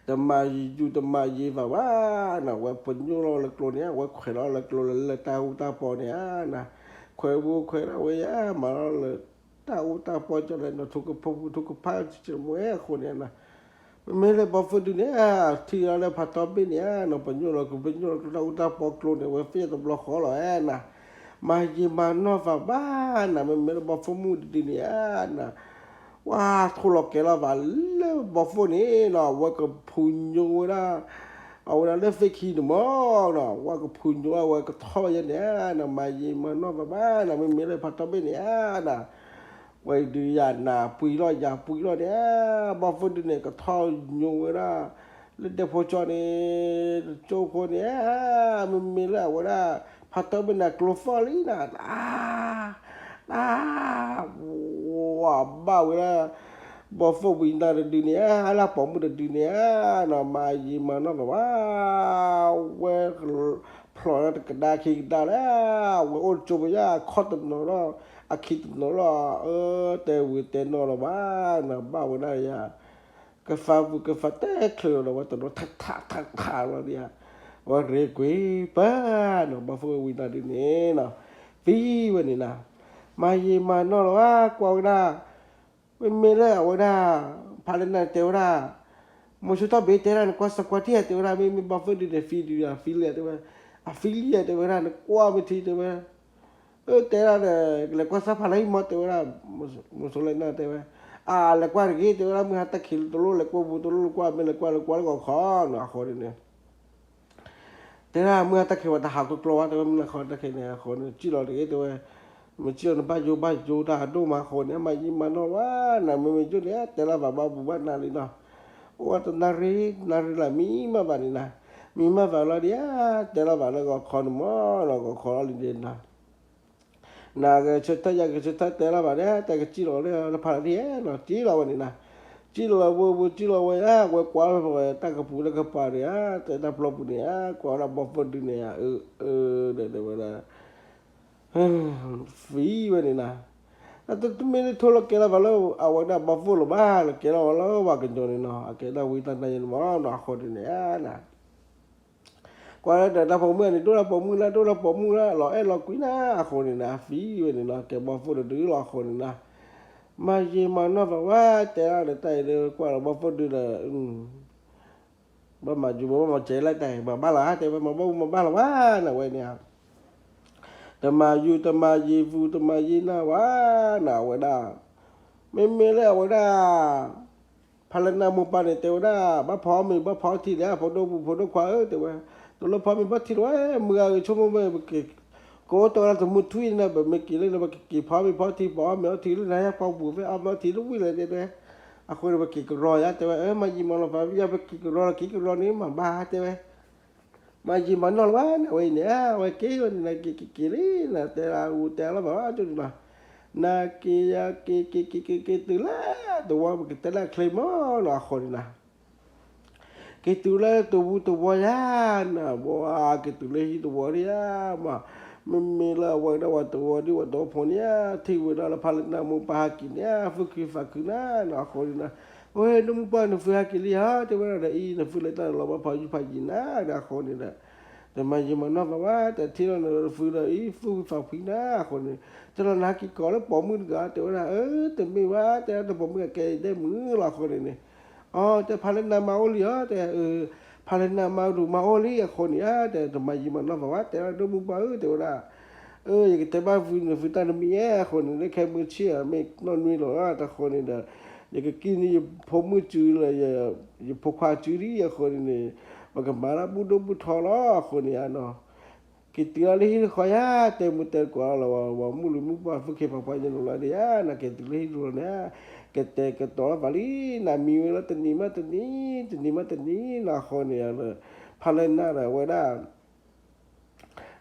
တမၤယံာ်ယူၢ်တမၤယံာ်သးဘၣ်နၤ ဝဲပညိၣ်လီၤလၢကျိန့ၣ် ဝဲခွဲးလီၤလၢကျိလၢလၢတၢ်အူတၢ်ပီန့ၣ်နၤ ခွဲးဝူခွဲးဒၣ်ဝဲယါ မၤလီၤလၢ တၢ်အူတၢ်ပီကၠီလဲၣ်နီၤ ထိၣ်ကဖိပူၤ ထိၣ်ကဖးကၠီမူအဲအဃိန့ၣ်နီၤ, မ့မ့ၢ်လၢဘီၣ်ဖိဒုန့ၣ် ထံၣ်လီၤလၢဖးထီဘ့ၣ်န့ၣ်နီၤ ပညိၣ်လီၤ ပညိၣ်လီၤကတၢ်အူတၢ်ပီကျိန့ၣ် ဝဲဖဲတဘျီဃီလီၤနၤ, မၤယံာ်မၤနီၢ်သးဘၣ်နၤ မ့မ့ၢ်လၢဘီၣ်ဖိမုၣ်တဒုန့ၣ်နၤ ဝဲထိၣ်လီၤကဲၤလီၤဘၣ်လၢဘီၣ်ဖိန့ၣ်နီၤ အဝဲကဖူညိဝဲဒၣ် အဝဲဒၣ်လၢသ့ၣ်ခံန့ၣ်မ့ၢ်နီၤ ဝဲကဖူညိဝဲကထီၣ်ယဲန့ၣ်နၤ မၤယံာ်မၤနီၢ်သးဘၣ်နၤ မ့မ့ၢ်လၢဖးထီဘ့ၣ်န့ၣ်နၤ ဝဲဒုးယၤနၤပှံၤလီၤယၤပှံၤလီၤန့ၣ် ဘီၣ်ဖိဒုန့ၣ် ကထီၣ်ညိဝဲဒၣ် လၢဒဲဖိကၠီန့ၣ် တကၠိဖိန့ၣ် မ့မ့ၢ်လၢအဝဲဒၣ် ဖးထီဘ့ၣ်န့ၣ် ကျိသီၣ်လံနၤ တၢ် တၢ် ဝၤဘၣ်ဝဲဒၣ် ဘီၣ်ဖိဝံၤနၤတဒုန့ၣ် လၢပိာ်မုၣ်တဒုန့ၣ်နီၤ မၤယံာ်မၤနီၢ်သးဘၣ် ဝဲ ဖျိးလၢတကဒါခံကဒါလၢ ဝဲအိၣ်တကၠိဖိယါ အခီၣ်တနီၤလီၤ အခံတနီၤလီၤ အၢ တဲဝံၤတဲနီၢ်လီၤဘၣ်နၤ ဘၣ်ဝဲဒၣ်ယါ ကဖးပူၤကဖးတဲချၢလီၤ ဝဲတနီၤထးထးထးထးလီၤဒ်ယါ ဝဲရ့ကွံာ်ပၢ်နီၤ ဘီၣ်ဖိဝံၤနၤဒုန့ၣ်နီၤ သံဝဲန့ၣ်နၤ မၤယံာ်မၤနီၢ်လီၤ ကွၢ်ဝဲဒၣ် မ့မ့ၢ်လၢအဝဲဒၣ် ဖးလၢနၤတဲဝဲဒၣ် မိၤဆိထီၣ်ဘ့တဲဒၣ် နကွၢ်စၢၤကွၢ်ထံၣ်တဲဝဲဒၣ် မ့မ့ၢ်ဘီၣ်ဖိဒုန့ၣ် ဖံဒုယါ ဖံလံတဲဝဲ အဖံလံတဲဝဲဒၣ် နကွၢ်မ့ၢ်ထံတဲဝဲ အၢ တဲဒၣ်ဒီး လဲၤကွၢ်စၢ်ဖးလၢဟံၣ်မီတဲဝဲဒၣ် မိၤဆိလၢနၤတဲဝဲ အလဲၤကွၢ်တဂ့ၤတဲဝဲဒၣ် မုၢ်ဟါတၢ်ခံးတလိၣ် လဲၤကွၢ်ပူၤတလိၣ် လဲၤကွၢ်မ့ၢ်လဲၤကွၢ်လဲၤကွၢ်လၢဂီၤခီနီၤ အဃိန့ၣ် တဲဒၣ် မုၢ်ဟါတၢ်ခံးဝဲတဟးကျိကျိဘၣ်တဲဝဲ မုၢ်ဟါခီတၢ်ခံးန့ၣ် အဃိန့ၣ် စံၣ်လီၤတဂ့ၤတဲဝဲ မ့ၢ်စံၣ်လီၤန့ၣ် ဘၣ်ယိၣ်ဘၣ်ယိၣ်တၢ်အဒိၣ်မးအဃိန့ၣ် မၤယံာ်မၤနီၢ်ဘၣ်နၤ မ့မ့ၢ်ယိၣ်န့ၣ် တဲလီၤဘၣ်ဘၣ်ဘူဘၣ်နၤလံနီၤ အိၣ်ဝဲတနၣ်ရံၣ် နၣ်ရံၣ်လၢမံမးဘၣ်န့ၣ်နၤ မံမးဘၣ်လီၤဒ်ဧါ တဲလီၤဘၣ်လၢဂီၤခီန့ၣ်မးနီၤ ဂီၤခီလီၤလံန့ၣ်နၤ နဂဲၤဆၢထၢၣ် ယဂဲၤဆၢထၢၣ်တဲလီၤဘၣ်န့ၣ် တဲကစံၣ်လီၤလၢဖးလံဧါနီၤ စံၣ်လီၤဝဲန့ၣ်နၤ စံၣ်လီၤဝဲဝဲ စံၣ်လီၤဝဲဧါ ဝဲကွၢ်လီၤဝဲတၢ်ကပူၤလၢကပၤန့ၣ်ဧါ တဲတၢ်ပျီပူၤန့ၣ်ဧါ ကွၢ်ဝဲဒၣ်ဘီၣ်ဖိဒုန့ၣ်ဧါ အၢ အၢ ဒီးတဲဝဲဒၣ် ဖံဝဲန့ၣ်နၤ တမ့ၢ်လၢထိၣ်လီၤကဲလီၤဘၣ်လၢ အဝဲဒၣ်ဘီၣ်ဖိလီၤဘၣ် လီၤကဲလီၤဝဲလၢဝၤကညီၤန့ၣ်နီၤ အကဲဒၣ်ဝံတၢ်နါယဲန့ၣ်မးနီၤ အဃိန့ၣ်န့ၣ်နၤ ကွၢ်လၢဒီးတၢ်ပိာ်မုၣ်န့ၣ် ဒိၣ်တၢ်ပိာ်မုၣ်လၢ ဒိၣ်တၢ်ပိာ်မုၣ်လၢ လီၤအဲၣ်လီၤကွံနၤ အဃိန့ၣ်နၤ ဖံဝဲန့ၣ်နီၤ ကဲဘီၣ်ဖိတဒုလီၤအဃိန့ၣ်နၤ မၤယံာ်မၤနီၢ်သးဝဲ တဲဒၣ်ဒီးတၢ်အံၤလၢကွၢ်လီၤဘီၣ်ဖိဒုဒီး ဘၣ်မၤယိၤဘၣ်မၤစဲးလၢတၢ်အံၤ ဘၣ်ဘၣ်လီၤဧါ တဲဝဲ မၤဘၣ်မူဘၣ်ဘၣ်လီၤဘၣ်နဝဲန့ၣ် တမၤယိၤ တမၤယံာ်ပူၤ တမၤယံာ်နၢ်ဝဲနၤ အဝဲဒၣ် မ့မ့ၢ်လၢအဝဲဒၣ် ဖးလၢနၢ်မိၢ်ပၢ်န့ၣ် တဲဝဲဒၣ် ဘၣ်ဖီမ့ၤ ဘၣ်ဖီထံလၢ ဖိဒိၣ်ပူၤ ဖိဒိၣ်ခွါဧၢ တဲဝဲ တလိၣ်ဖီမ့ၤဖီထံလီၤဝဲ မုၢ်ဂၤဂ့ၤဆိကမိၣ်ဝဲ ပက့ၤ ကအိၣ်တ့ၢ်ဝဲဒၣ်တမုၢ်ထွံၣ်န့ၣ် ပမ့ၢ်က့ၤလၢန့ၣ် ပကက့ၤဖီမ့ၤဖီထံ ပအီၣ်မ့ၤအီထံလၢနၤ ယပီပူၤဖဲအီၣ်မ့ၤအီထံလၢဝံၤလဲၣ် တဲဝဲ အဃိန့ၣ် ပက့ၤကရီယါ တဲဝဲ မၤယံာ်မၤနီၢ်သး ယပက့ၤကရီလီၤ က့ၤကရီန့ၣ် မၤဘၣ် တဲဝဲ မၤယံာ်မၤနီၢ်လီၤဘၣ် နဝဲအံၤန့ၣ် အဝဲက့ၤဝဲန့ၣ် နက့ၤက့ၤက့ၤလံ နတဲလၢအူတဲလီၤဘၣ် ကၠိန့ၣ်လီၤ နက့ၤယက့ၤက့ၤက့ၤက့ၤက့ၤတုၤလၢ တဝီ ပကတဲလၢအချ့မးနီၤ အဃိန့ၣ်နၤ က့ၤတုၤလၢတဝူတဝီယါ နဘီက့ၤတုၤလၢဟံၣ်တဝီဒံးဧါ မး မ့မ့ၢ်လၢအဝဲဒၣ်ဝဲတဝီဒံးဝဲတဝီဖိန့ၣ်ဧါ ထံၣ်ဝဲဒၣ်လၢဖးလၢနၢ်မိၢ်ပၢ်ဟဲက့ၤန့ၣ်ဧါ ဖုၣ်ခုဖးခုနၤနီၤ အဃိန့ၣ်နၤ အဝဲဒိၣ်မုၢ်ပှၢ်နဖုဟဲက့ၤလံဧါ တဲဝဲဒၣ်ဒီးအံၤ နဖုလဲၤတၢ်လီၤဘၣ်ဖးယုၢ်ဖးယံၤနၤဒီးအဃိန့ၣ်ဒီး တမၤယံာ်မၤနီၢ်သးဘၣ် တထံၣ်လီၤနဖုဒီးအံၤ ဖုၣ်ဖးဖှံနၤအဃိန့ၣ် တလီၤနဟဲက့ၤကိးလၢပိာ်မုၣ်တဂၤ တဲဝဲဒၣ် အၢ တမ့ၢ်ဘၣ် တဲဒၣ်တပိာ်မုၣ်အကဲဒဲမုၢ်လီၤအဃိန့ၣ်န့ၣ် အီ တဲဖးလၢနၢ်မါအိၣ်လံဧါ တဲ ဖးလၢနၢ်မါဒိၣ်မါအိၣ်လံအဃိန့ၣ်ဧါ တဲတမၤယံာ်မၤနီၢ်သးဘၣ် တဲဒၣ်ဒိၣ်မုၢ်ပှၢ်ဧၢ တဲဝဲဒၣ် အၢ ယကတဲဘၣ်ဖုနဖုတၢ်တမံၤဧါ အဃိန့ၣ် လၢခဲမုၢ်ဆ့ၣ်ဧါ မ့ၢ်နီၢ်နွံလီၤတဃိန့ၣ်ဒီး ယကကံၢ်န့ၢ်ယဖိမုၣ်စုလၢ ယဖိခွါစုဒံးအဃိန့ၣ်န့ၣ် ပကမၤလၢဘူၣ်ဒိၣ်ဘူၣ်ထီလီၤအဃိန့ၣ်ဧါနီၤ က့ၤတုၤလၢဟံၣ်တဃီယါ တဲမူတဲကိးလီၤ ဝဲမုၣ်လူၤမုၣ်ပှၢ် ဖုၣ်ခ့ဖးဖှါယနီၤလီၤဒံးဧါ နက့ၤတုၤလၢဟံၣ်တဃီန့ၣ် ကတဲာ်ကတီၤလီၤသးလံ နမံဝဲလၢတနံၤမးတနံၤ တနံၤမးတနံၤနီၤ အဃိန့ၣ် ဖးလၢနၢ်ဒီးဝဲဒၣ်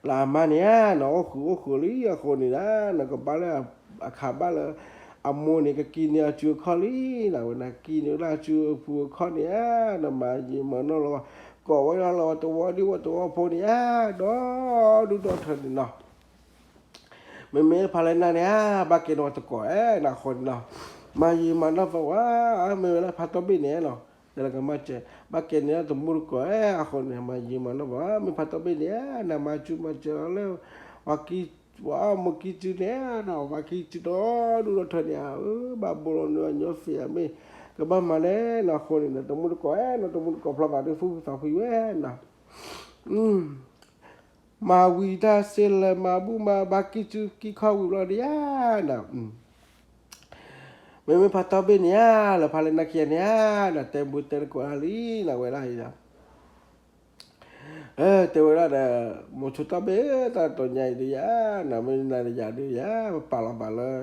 လၢအမါန့ၣ်ဧါ နအိၣ်ဃုာ်အိၣ်ဃုာ်လံအဃိန့ၣ်ဧါ နကဘၣ်လၢအခးဘၣ်လၢ အမိၢ်န့ၣ် ကကံၢ်န့ၢ်အစုအခီၣ်လံ နဝဲနကံၢ်န့ၢ်လၢအစုအပူၤအခီၣ်န့ၣ်ဧါ နမၤယံာ်မၤနီၢ်လီၤ ကိးဝဲဒၣ်လီၤတဝီဒံးဝဲတဝီဖိန့ၣ်ဧါ ဒီဒူၣ်ဒီထၢန့ၣ်နီၤ မ့မ့ၢ်ဖးလၢနၢ်န့ၣ်ဧါ ဘၣ်ကဲန့ၢ်ဝဲတကိးဧါ နဃိန့ၣ်နီၤ မၤယံာ်မၤနီၢ်သးဝဲ မ့ၢ်ဝဲလၢဖးတီဘ့ၣ်န့ၣ်နီၤ တဲလၢကမၣ်စၢၤ ဘၣ်ကဲန့ၢ်တမူတကိးဧါ အဃိန့ၣ် မၤယံာ်မၤနီၢ်သးဝဲ မ့ၢ်ဖးတီဘ့ၣ်န့ၣ်ဧါ နမၤစုမၤစၢၤလီၤလၢ ပှၤကံၢ် ပှၤအီၣ်မ့ၤကံစုန့ၣ်နီၤ, ပှၤကံစုဒီဒူၣ်ဒီထၢန့ၣ်ဧၢ, ဘၣ်ဘိလီၤနုာ်အညီဖံးဧါမ့ၢ်, ကဘၣ်မၤလဲၣ်နီၤ, အဃိန့ၣ်ဒီး တမူတကိးနီၤ, တမူတကိးဖျီဘၣ်ဒီး ဖုဖုသးဖှံဝဲနီၤ, မၤဝံၤတၢ်စ့လၢ မၤဘူၣ်မၤဘါကံစုကံခီဝံၤဘျီဒံးဧါနီၤ, မ့မ့ၢ်ဖးတီဘ့ၣ်န့ၣ်ဧါ, လၢဖးလဲၢ်နၢ်ခံဂၤန့ၣ်ဧါနီၤ, တဲဘူးတဲတကိးလၢလံနီၤ, ဝဲဒၣ်အံၤဒီး တဲဝဲဒၣ်ဒီး မိၤဆိတီဘ့ၣ် တၢ်တီၤညါအံၤဒုးယၤနီၤ, မ့ၢ်နၤဒီးယၤဒုးယၤ ပပာ်လီၤပာ်လၢ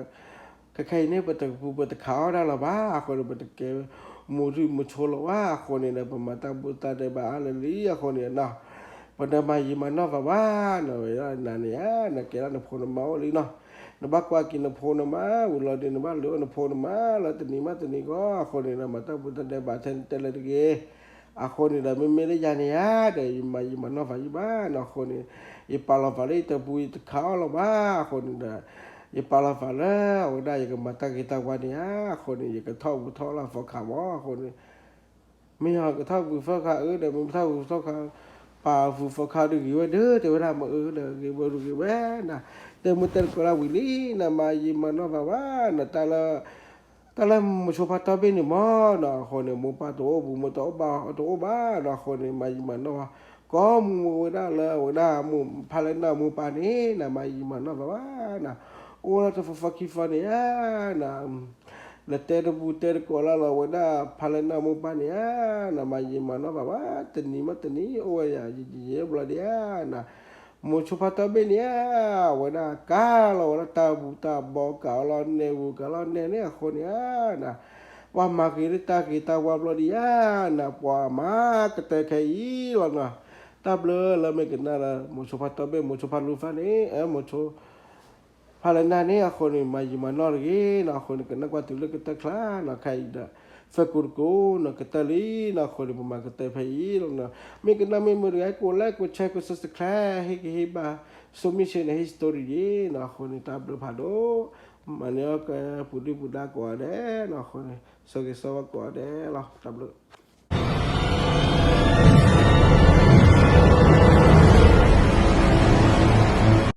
ခဲခဲအံၤန့ၣ် ပတကပူၤပတခးအီၣ်ဒၣ်လီၤဘၣ်, အဃိန့ၣ် ပတကဲမိၤဒုၣ်မိၤဆိလီၤဘၣ်, အဃိန့ၣ်ဒီး ပမၤတၢ်ဘူးတၢ်ဒဲးဘးအါလၢလံ, အဃိန့ၣ်နီၤ ပတမၤယံာ်မၤနီၢ်ဘၣ်ဘၣ်နီၤ, ဝဲဒၣ်နၤန့ၣ်ဧါ, နကဲဒၣ်နဖိနမါအိၣ်လံနီၤ, နဘၣ်ကွၢ်က့ၤနဖိနမါ, ဝံၤလီၤဒုး နဘၣ်လုၢ်အီၣ်နဖိနမါလၢတနံၤမးတနံၤကီး, အဃိန့ၣ်ဒီး မၤတၢ်ဘူးတၢ်ဒဲးဘးထဲန့ၣ်တဲလၢတဂ့ၤ အဃိန့ၣ်ဒီး မ့မ့ၢ်လၢယၤန့ၣ်ဧါ, ဒီးယမၤယံာ်မၤနီၢ်ဘၣ်ယံာ်ဘၣ်နီၤ, အဃိန့ၣ် ယပာ်လီၤပာ်လၢယတပူၤ ယတခးအီၣ်လီၤဘၣ်, အဃိန့ၣ်ဒီး ယပာ်လီၤပာ်လၢ အဝဲဒၣ်ယကမၤတၢ်ဂ့ၤတၢ်ဝါန့ၣ်ဧါ, အဃိန့ၣ် ယကထီၣ်ဝူၤထီၣ်လၢအဖီခးမး, အဃိန့ၣ် မ့ၢ်ယကထီၣ်ဝူၤဖီခးအၢဒီး မ့ၢ်ထီၣ်ဝူၤထီၣ်ခး ပာ်ဝူၤဖီခးဒုးဂ့ၤဝဲဒီး တဲဝဲဒၣ်မ့ၢ်အၢဒီး ဂ့ၤဝဲဒုးဂ့ၤဝဲနီၤ, တဲမ့ၢ်တဲတကိးလၢဝံၤလံနီၤ, မၤယံာ်မၤနီၢ်ဘၣ်ဘၣ်နီၤ, တၢ်လၢ တၢ်လၢမိၤဆိဖးတီဘ့ၣ်န့ၣ်မးနီၤ, အဃိန့ၣ် မိၢ်ပၢ်တအိၣ်ဘူး မိၢ်တအိၣ်ဘၣ်တအိၣ်ဘၣ်နီၤ, အဃိန့ၣ် မၤယံာ်မၤနီၢ်ဘၣ်, ကိးမူဝဲဒၣ်လၢအဝဲဒၣ် ဖးလဲၢ်နၢ်မိၢ်ပၢ်န့ၣ်နီၤ, မၤယံာ်မၤနီၢ်ဘၣ်ဘၣ်နီၤ, အိၣ်လၢတဖီဖီခံဖီန့ၣ်ဧါနီၤ, လၢတဲတဘူးတဲတကိးလၢလီၤဝဲဒၣ် ဖးလဲၢ်နၢ်မိၢ်ပၢ်န့ၣ်ဧါနီၤ, မၤယံာ်မၤနီၢ်ဘၣ်ဘၣ်, တနံၤမးတနံၤ အိၣ်ဝဲယၤယံာ်ယံာ်ဘျီဒံးဧါနီၤ, မိၤဆိဖးတီဘ့ၣ်န့ၣ်ဧါ, အဝဲဒၣ်ကးလီၤဝဲဒၣ်တၢ်ဘူးတၢ်ဘီ ကးအီၤလီၤနဲၣ်ဝူၤ ကးလီၤနဲၣ်န့ၣ် အဃိန့ၣ်ဧါနီၤ, ပှၤမၤဂ့ၤလၢတၢ်ဂ့ၤတၢ်ဝါဘျီဒံးဧါနီၤ, ပှၤမၤကတၢၢ်ခဲအံၤလီၤနီၤ, တၢ်ဘျုးလၢမ့ၢ်ကနၣ်လၢ မိၤဆိဖးတီဘ့ၣ် မိၤဆိဖးလူၤဖးန့ၣ် မိၤဆိ ဖးလဲၢ်နၢ်န့ၣ် အဃိန့ၣ် မၤယံာ်မၤနီၢ်တဂ့ၤနီၤ, အဃိန့ၣ် ကနၣ်ကွၢ်တုၤလၢကတၢၢ်ချါနီၤ, ခဲအံၤဒီး သၢကိးတကိးနီၤ ကတၢၢ်လံနီၤ, အဃိန့ၣ် ပမၤကတၢၢ်ဖဲအံၤလီၤနီၤ, မ့ၢ်ကနၣ်မ့ၢ်မုာ်တဂၤ ကိး like ကိး share ကိး subscribe ဟ့ၣ်ဂံၢ်ဟ့ၣ်ဘါ ဆိမိၣ်ရှဲန့ၣ် ဟ့ၣ် story တဂ့ၤနီၤ, အဃိန့ၣ် တၢ်ဘျုးဖးဒိၣ်, မၤန့ၢ်အီၣ်ကဲပူၤဒုၣ်ပူၤဒါကိးဂၤဒဲးနီၤ, အဃိန့ၣ် ဆၢဂ့ၤဆၢဝါကိးဂၤဒဲးလီၤ, တၢ်ဘျုး